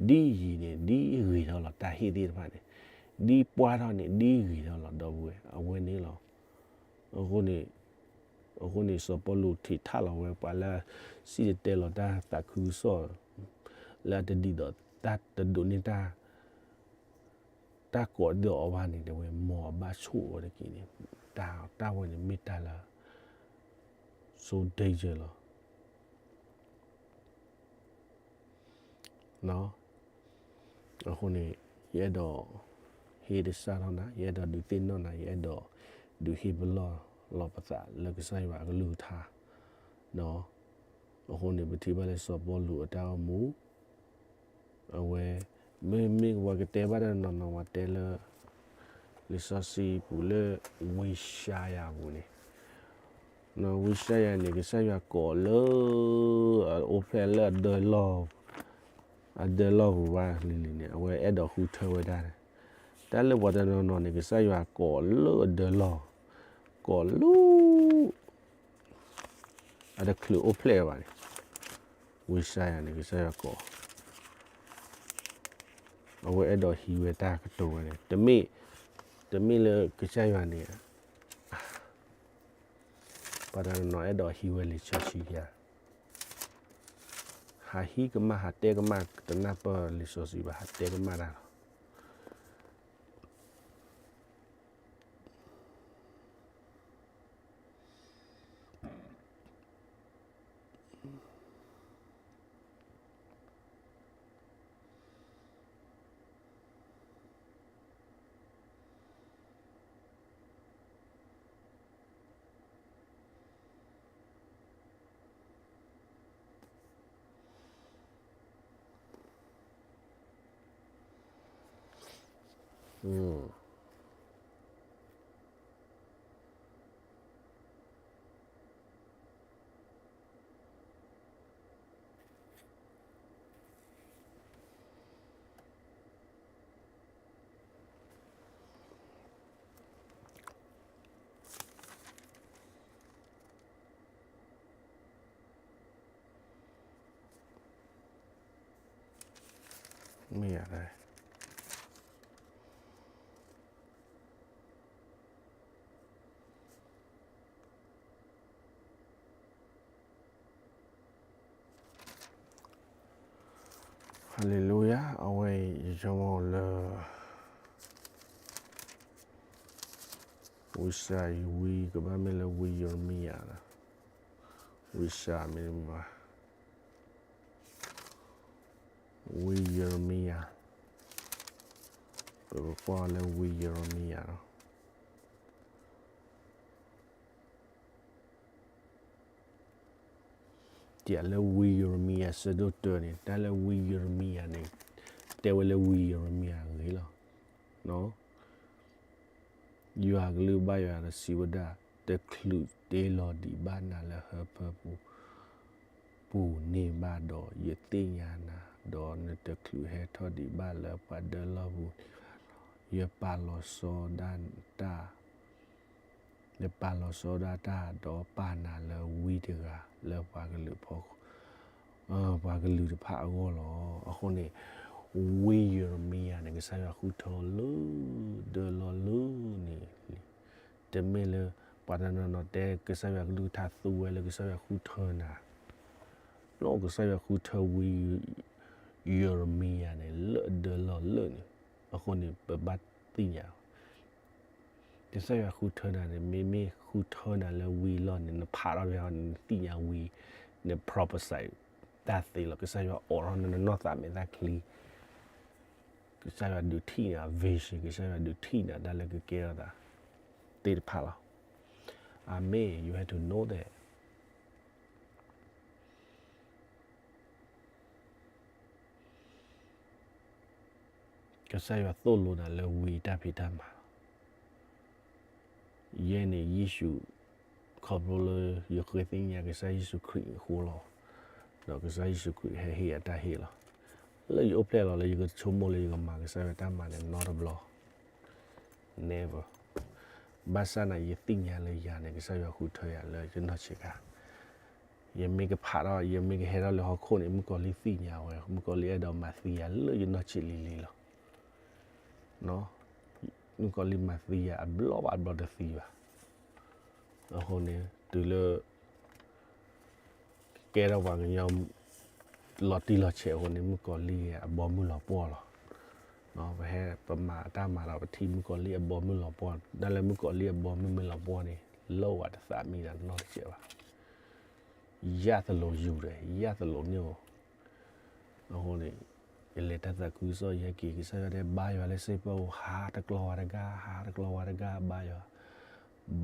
ဒ်ယံၤန့ၣ် ဒ်ဂ့ၤထီၣ်လီၤ တၢ်ဟ့ၣ်သ့ၣ်တဖၣ်န့ၣ်, ဒ်ပှၢ်ထီၣ်န့ၣ် ဒ်ဂ့ၤထီၣ်လီၤ ဒီပုၢ်ဝဲၢ်, အဝဲန့ၣ်လီၤ. အဃိန့ၣ် အဃိန့ၣ် စီၤပီလူးထံးထးလီၤဝဲပှၤလၢ စံၣ်တဲၤတဲလီၤတၢ်သးခုကစီၣ် လၢအတဒ်သိး တၢ်တဒိးန့ၢ်တၢ် တၢ်ကိးဒ်သိးအီၤဘၣ်န့ၣ် တဲဝဲ မ်အဘၣ်ဆိၣ်ဝဲတက့ၢ်န့ၣ်, တၢ်တၢ်ဝဲန့ၣ်မ့ၢ်တၢ်လၢ so danger လီၤ. အဃိန့ၣ် ယအဲၣ်ဒိးဟ့ၣ်တစၢ်ထီၣ်နၤ, ယအဲၣ်ဒိးဒုးသ့ၣ်နီၣ်နၤ, ယအဲၣ်ဒိးဒုးဟ့ၣ်ပလီၢ်လီၤပသးလၢကစၢ်ယွၤအကလုၢ်ကထါ အဃိန့ၣ် ပထံၣ်ဘၣ်လၢစီၤပီလူးအတၢ်အိၣ်မူ အဝဲ မ့မ့ၢ်ပှၤကတဲဘၣ်တၢ် နီၢ်နီၢ် ပှၤတဲလၢ လံာ်စီဆှံပူၤလၢ ဝံယၡါယၤပူၤန့ၣ်, ဝံယၡါယၤန့ၣ် ကစၢ်ယွၤကိးလၢ အိၣ်ဖျဲၣ်လၢအဒၢလီၢ် အဒၢလီၢ်ပူၤဘၣ်လံၤလံၤန့ၣ် အဝဲအဲၣ်ဒိးဃုထၢဝဲဒၣ်န့ၣ်, တၢ်လၢပှၤတနီၤနီၤန့ၣ် ကစၢ်ယွၤကိးလၢအဒၢလီၢ်, ကိးလၢ အတချုးအိၣ်ဖျဲၣ်ဘၣ်န့ၣ်, ဝံယၡါယၤန့ၣ် ကစၢ်ယွၤကိး အဝဲအဲၣ်ဒိးဟံးဝဲတၢ်ကတိၤဝဲန့ၣ်, တမ့ၢ်, တမ့ၢ်လၢကစၢ်ယွၤန့ၣ် ပှၤတနီၤနီၤအဲၣ်ဒိးဟံးဝဲလံာ်စီဆှံဧါ. ဟးဟံးကမၣ် ဟးတဲကမၣ် တနၢ်ပၢၢ်လံာ်စီဆှံဘၣ် ဟးတဲကမၣ်တၢ်လီၤ. မ့ၢ်ယၤလဲၣ်. Hallelujah, အဝဲအံၤယဆိကမိၣ်လၢ ဝံယၡါယၤ ဝံကဘၣ်မ့ၢ်လၢဝံယရမံယၤလီၤ. ဝံယၡါယၤမ့တမ့ၢ်ဘၣ် ဝံယရမံယၤ, ပကကွၢ်လၢဝံယရမံယၤလီၤ. တၢ်လၢဝံယရမံယၤ ဆၢဒိၣ်တၢန့ၣ်, တၢ်လၢဝံယရမံယၤန့ၣ် တဲဝဲလၢဝံယရမံယၤအဂ့ၢ်လီၤ. ယွၤအကလုၢ်ဘၣ်ယွၤဒီးစံးဝဲဒၣ်, တချုးတ့လီၤဒံးဘၣ်နၤလၢဟၢဖၢပူၤ ပူၤန့ၣ်ဘၣ်ဒီး, ယသ့ၣ်ညါနၤ, ဒီးနတချုးဟဲထီၣ်ဒံးဘၣ်လၢပှၤဒၢလီၢ်ပူၤန့ၣ်ဘၣ်ဒီး, ယပာ်လီၤဆီဒၣ်တၢ် ယပာ်လီၤဆီဒၣ်တၢ်, ဒီးပာ်နၤလၢဝံတဂၤလၢပှၤကလုာ်ဖီ, ပှၤကလုာ်တဖၣ်အဂီၢ်လီၤ. အဃိန့ၣ် ဝံယရမံယၤန့ၣ် ကစၢ်ယွၤဃုထၢလၢ ဒၢလီၢ်လၢန့ၣ်, တမ့ၢ်လၢ ပှၤတနီၤနီၤတဲ ကစၢ်ယွၤကလုၢ်ကထါသူဝဲလၢကစၢ်ယွၤဃုထၢနၤ, နီၢ်ကစၢ်ယွၤဃုထၢဝံယရမံယၤန့ၣ် လၢအဒၢလီၢ်လၢန့ၣ်, အဃိန့ၣ် ပဘၣ်သ့ၣ်ညါ ကစၢ်ယွၤဃုထၢနၤန့ၣ် မ့မ့ၢ်ဃုထၢနၤလၢဝံလီၢ်န့ၣ် နဖးထီၣ်ဝဲန့ၣ် နသ့ၣ်ညါဝံ, န prophesy တၢ်သ့လီၤ. ကစၢ်ယွၤအိးထီၣ်နနီၢ်သးမဲာ်ချံ, ကစၢ်ယွၤဒုးထံၣ်နၤ vision, ကစၢ်ယွၤဒုးထံၣ်နၤတၢ်လၢကကဲထီၣ်သးသ့ၣ်တဖၣ်လီၤ. အၤမ့ၣ်, you have to know that ကစၢ်ယွၤသိၣ်လိနၤလၢဝံတၢ်ဖံးတၢ်မၤလီၤ. ယဲန့ၣ်ယ့ၣ်ၡူး ခီဖျိလၢယဃ့သ့ၣ်ညါကစၢ်ယ့ၣ်ၡူးခရံာ်အဃိလီၤ. ဒီးကစၢ်ယ့ၣ်ၡူးခရံာ်ဟဲဟ့ၣ်ယၤတၢ်ဟ့ၣ်လီၤ. လၢယအိၣ်ဖျဲၣ်လီၤလၢယကဆိကမိၣ်လၢယကမၤကစၢ်ယွၤတၢ်မၤန့ၣ် နီတဘျီ never. ဘၣ်ဆၣ်န့ၣ် ယသ့ၣ်ညါလၢယၤန့ၣ် ကစၢ်ယွၤဃုထၢယၤလၢယနီၢ်ဆံးခါ, ယမ့ၢ်ကဖးထီၣ် ယမ့ၢ်ကဟဲထီၣ်လၢဟီၣ်ခိၣ်န့ၣ် မုၣ်ကီၤလံၢ်သ့ၣ်ညါဝဲ, မုၣ်ကီၤလံၢ်အဲၣ်ဒိးမၤသံယၤလၢယနီၢ်ဆံးလံၤလံၤလီၤ. မုၣ်ကီၤလံၢ်မၤသံယၤအဘျီဘၣ်အဘျီတသံဘၣ်. အဃိန့ၣ် တုၤလၢ ကကဲထီၣ်ပှၤကညီ လီၤတံၢ်လီၤဆဲးအဃိန့ၣ် မုၣ်ကီၤလံၢ်အဘီမုၢ်လီၤပှီၢ်လီၤ. ပဟဲ ပမၤတၢ်မၤဒီး ပထံၣ်မုၣ်ကီၤလံၢ်အဘီမုၢ်လီၤပှီၢ်, တၢ်လၢမုၣ်ကီၤလံၢ်အဘီမုၢ်မ့ၢ်လီၤပှီၢ်န့ၣ် လီၤဝဲတသးမံဒီးနီတစဲးဘၣ်. ယၢ်သလိၤယူၤဒီး ယၢ်သလိၤန့ၢ်ဧိၤ. အဃိန့ၣ် ယလဲၤတၢ်သးခုကစီၣ် ယဟဲက့ၤ ကစၢ်ယွၤတဲဘါယွၤလၢစ့ၢ်ကီး ဟးတကျီဝဲတဂၤ, ဟးတကျီဝဲတဂၤ, ဘါယွၤ,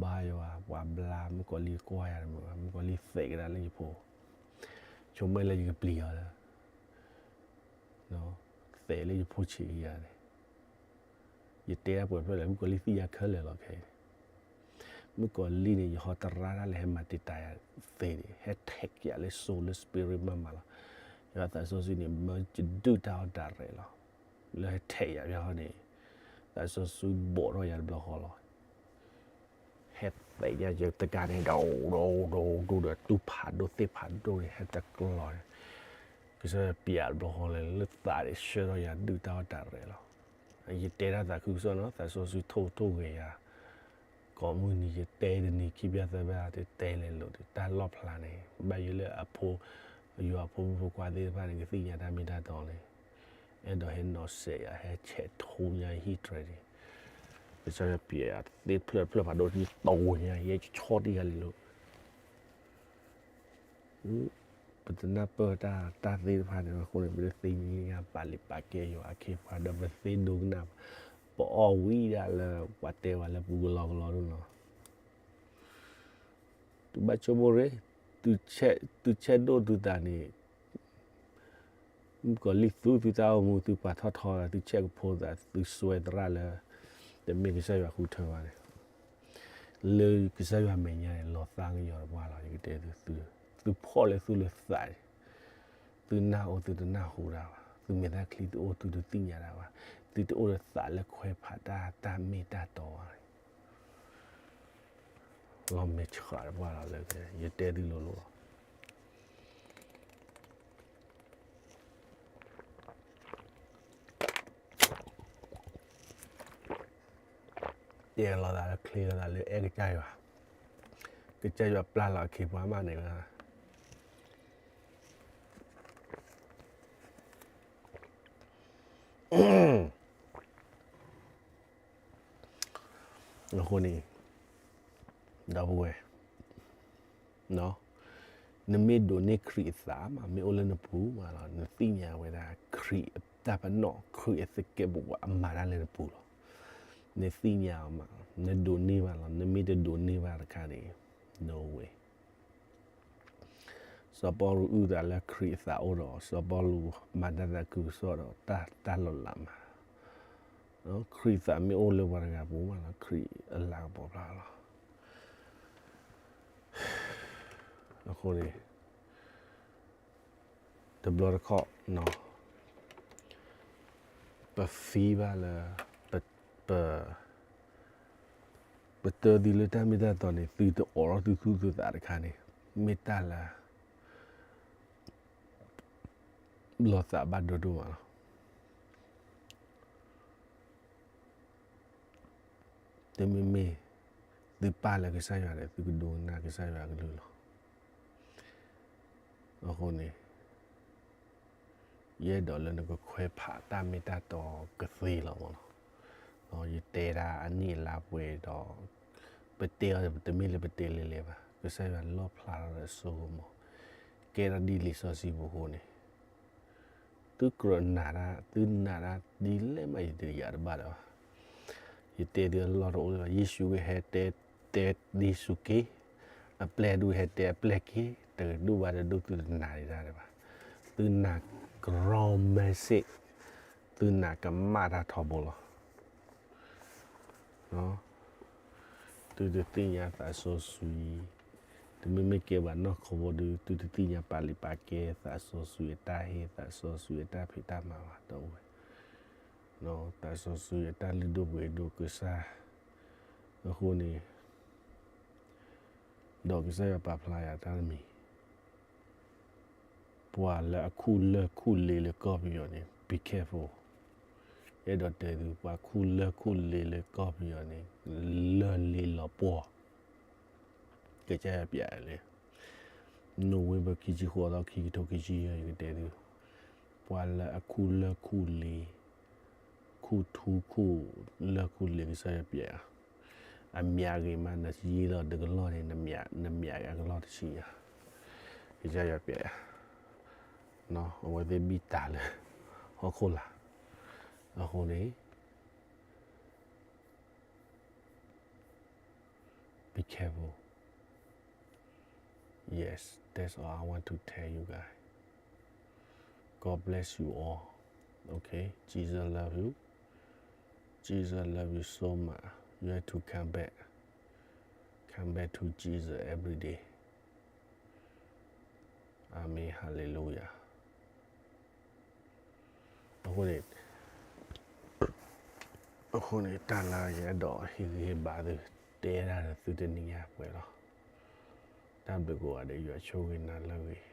ဘါယွၤ, ပှၤဘျါ မုၣ်ကီၤလံၢ်ကွၢ်ယၤတမုာ်ဘၣ်, မုၣ်ကီၤလံၢ်သဲးကဒါလၢယဖိ, ဆိကမိၣ်လၢယကပျံၤအီၤလၢ သဲးလၢယဖိဆံးယၤန့ၣ်, ယတဲဒၣ်ပှဲၤဖျၢၣ်လဲၣ် မုၣ်ကီၤလံၢ်သံယၤခဲလၢာ်လီၤခဲအံၤန့ၣ်, မုၣ်ကီၤလံၢ်န့ၣ် ယဟီတရါတၢ်လၢဟဲမၤတံာ်တာ်ယၤသ့န့ၣ် ဟဲ attack ယၤလၢ soul လၢ spirit မးမးလီၤ. ယသးစီဆှံန့ၣ် မၢယဒုၣ်တၢ်အီၣ်တၢ်ရဲၣ်လီၤ. လၢဟဲ attack ယၤဘၣ်ဃီန့ၣ် သးစီဆှံဘိးထီၣ်ယၤတဘျီဃီလီၤ. ဟဲသဲးညါယတကးန့ၣ် ဒိၣ်ဒိၣ်ဒိၣ်ဒိၣ်ဒီး တူၢ်ဖးဒိၣ်သ့ၣ်ဖးဒိၣ်န့ၣ် ဟဲတကျီန့ၣ်, ကစၢ်ယွၤပျဲတဘျီဃီလၢ လၢသးန့ၣ် ဆှၢထီၣ်ယၤဒုၣ်တၢ်အီၣ်တၢ်ရဲၣ်လီၤ. ယတဲတၢ်သးခုကစီၣ်နီၤ သးစီဆှံထိၣ်ထိၣ်ဂဲၤယၤ, ကိးမုၢ်နံၤယတဲတနံၤခံဘျၣ်သၢဘျၣ် တတဲလဲၤလိာ်ဒီး တၢ်လီၣ်ဖျါန့ၣ် ဘၣ်ယိၣ်လၢအဖိ ယွၤဖိမုၣ်ဖိခွါသ့ၣ်တဖၣ်န့ၣ် ကသ့ၣ်ညါတၢ်မ့ၢ်တၢ်တီန့ၣ်, အဲၣ်ဒိးဟဲနီၤစဲးယၤ ဟဲဆဲးထိညါဟံၣ်တြဲၤန့ၣ်, ကစၢ်ယွၤပျဲယၤသ့ၣ်တဖျၢၣ်တဖျၢၣ်ဖးဒိၣ် ယတီညါ ယဲဆီတံၢ်ဂၤလံၤလိၤ ပတနၢ်ပၢၢ်တၢ် တၢ်သ့ၣ်တဖၣ်န့ၣ်အဃိန့ၣ် ပတသ့ၣ်ညါပာ်လုၢ်ပာ်ကဲယွၤအခ့အပှၤဒီး ပသ့ၣ်ဒိကနၣ်ဘၣ်, ပအီၣ်ဝံၤဒၣ်လၢပှၤတဲဝဲလၢပူၤကလီကလီဒၣ်လီၤ. သုဘၣ်ဆိကမိၣ်ရ့ၣ်, သုဆဲးဒိၣ်သုသးန့ၣ် မုၣ်ကီၤလံၢ်သူသုတၢ်အိၣ်မူ သုပာ်ထီၣ်ထီလၢ သုဆဲးကဖိသး သုစွဲသရၣ်လၢ တမ့ၢ်ကစၢ်ယွၤဃုထၢဘၣ်န့ၣ်, လၢကစၢ်ယွၤမဲာ်ညါန့ၣ် လီၤသးကယီၤတပှၢ်လီၤ. ယကတဲသု, သုဖီၣ်လၢသုလၢသးန့ၣ်, သုနၢ်အိၣ်သုတနၢ်ဟူတၢ်ဘၣ်, သုမဲာ်သၣ်ချံသုအိၣ်သုတသ့ၣ်ညါတၢ်ဘၣ်, သုတအိၣ်လၢသးလၢခွဲးဖးတၢ် တၢ်မ့ၢ်တၢ်တီဘၣ်န့ၣ် လီၤမဲာ်ဆှးတပှၢ်လီၤလၢ ယတဲသုလိၤလိၤလီၤ. တဲလိာ်သးလၢချ့လိာ်သးလၢ အဲၣ်ကစၢ်ယွၤ, ကစၢ်ယွၤပျၢ်လီၤအခ့အပှၤမးန့ၣ်လီၤ. အဃိန့ၣ် ဒီပုၢ်ဝဲၢ်, နမ့ၢ်ဒိးန့ၢ်ခရံာ်အသးမး မ့ၢ်အိၣ်လၢနပူၤမးလီၤ, နသ့ၣ်ညါဝဲဒၣ်ခရံာ်အတၢ်ပနီၣ် ခရံာ်အသကဲးပဝးအမၤတၢ်လၢနပူၤလီၤ. နသ့ၣ်ညါအီၤမး, နဒိးန့ၢ်ဘၣ်လီၤ. နမ့ၢ်တဒိးန့ၢ်ဘၣ်တခါန့ၣ် no way. စီၤပီလူးအုၣ်သးလၢခရံာ်အသးအိၣ်ဒီး စီၤပီလူးမၤတၢ်သးခုကစီၣ်ဒီး တၢ် တၢ်လီၤလးမး, ခရံာ်သးမ့ၢ်အိၣ်လၢပှၤတဂၤပူၤမးလီၤ, ခရံာ်အလၤကပီၤဖျါလီၤ. အဃိန့ၣ် တဘျီတခီၣ် ပ feel ဘၣ်လၢ ပ ပ ပတၢသုလၢတၢ်မ့ၢ်တၢ်တီန့ၣ် သုတအိးထီၣ်သုသူၣ်သုသးတခါန့ၣ် မ့ၢ်တၢ်လၢ လီၤသးဘၣ်ဒိဒိၣ်မးလီၤ. တမ့မ့ၢ် သုပၢ်လၢကစၢ်ယွၤဒီး သုကဒိကနၣ်ကစၢ်ယွၤအကလုၢ်လီၤ. အဃိန့ၣ် ယအဲၣ်ဒိးလၢနကခွဲးဖးတၢ်မ့ၢ်တၢ်တီကသ့လီၤမးလီၤ. ယတဲဒၣ်အနံၣ်အလါပှဲၤဒီး ပတဲအီၤ တမ့ၢ်လၢပတဲလဲၤလဲၤဘၣ်. ကစၢ်ယွၤလီၣ်ဖျါထီၣ်ဒီးအစိကမီၤ ကဲထီၣ်ဒ်လံာ်စီဆှံပူၤအဃိန့ၣ် သုကြၢးနာ်တၢ် သုနာ်တၢ်ဒ်လဲၣ်မး ယတယာ်တဘၣ်လၢၤဘၣ်. ယတဲသုအလီၢ်တအိၣ်လၢၤဘၣ်. ယ့ၣ်ၡူးကဟဲတဲ တဲယ့ၣ်ၡူးက့, အပျဲၢ်ဒုးဟဲတဲအပျဲၢ်က့, တဒိၣ်ဘၣ်တဒိၣ်သုတနာ်ဒံးတၢ်ဒံးဘၣ်. သုနာ်ကရီ message, သုနာ်ကမၣ်တၢ်ထီဘိလီၤ. သုတသ့ၣ်ညါသးစီဆှံ, တမ့မ့ၢ်ကဲဘၣ်နီၢ်ခိဘိဒုး သုတသ့ၣ်ညါပာ်လုၢ်ပာ်ကဲသးစီဆှံအတၢ်ဟ့ၣ် သးစီဆှံအတၢ်ဖံးတၢ်မၤဘၣ် ဒီပုၢ်ဝဲၢ်. သးစီဆှံအတၢ်လုၢ်ဒိၣ်ပှ့ၤဒိၣ်ကစၢ်, အဃိန့ၣ် ဒီးကစၢ်ယွၤပာ်ဖျါယၤတၢ်တမံၤ ပှၤလၢအခူၣ်လၢၢ်ခူၣ်လ့လၢကီၢ်ပယီၤန့ၣ် be careful. အဲၣ်ဒိးတဲသု ပှၤခူၣ်လၢၢ်ခူၣ်လ့လၢကီၢ်ပယီၤန့ၣ် လၢၢ်လ့လီၤပှီၢ်, ကစၢ်ယွၤပျဲလဲၣ်. နိၣ်ဝ့ဘၢၣ် ခံဆံဃိးသီ ခံကထိခံဆံယဲၢ် ယကတဲသု, ပှၤလၢအခူၣ်လၢၢ်ခူၣ်လ့ ခူၣ်ထူခူၣ်လၢၢ်ခူၣ်လ့ ကစၢ်ယွၤပျဲဧါ. အမံၤဂ့ၤမး နယ့လီၤတကလီၢ်န့ၣ် နမံၤဂ့ၤအကလီၢ်တဆံဧါ. ကစၢ်ယွၤပျဲဧါ. အဝဲသ့ၣ်ဘံၣ်တၢ်လၢ ဟီၣ်ခိၣ်လာ်. အဃိန့ၣ် be careful. Yes, that's all I want to tell you guys. God bless you all. Okay, Jesus love you. Jesus love you so much. You have to come back. Come back to Jesus every day. Amen. Hallelujah. အဃိန့ၣ် အဃိန့ၣ် တၢ်လၢယအဲၣ်ဒိးဟ့ၣ်ဂံၢ်ဟ့ၣ်ဘါသု တဲဒၣ်ဒီးသုတနံၤညါပှဲၤလီၤ. တၢ်ဘျုးကိးဂၤဒဲး ယွၤဆိၣ်ဂ့ၤနၤလၢအဂ့ၤ.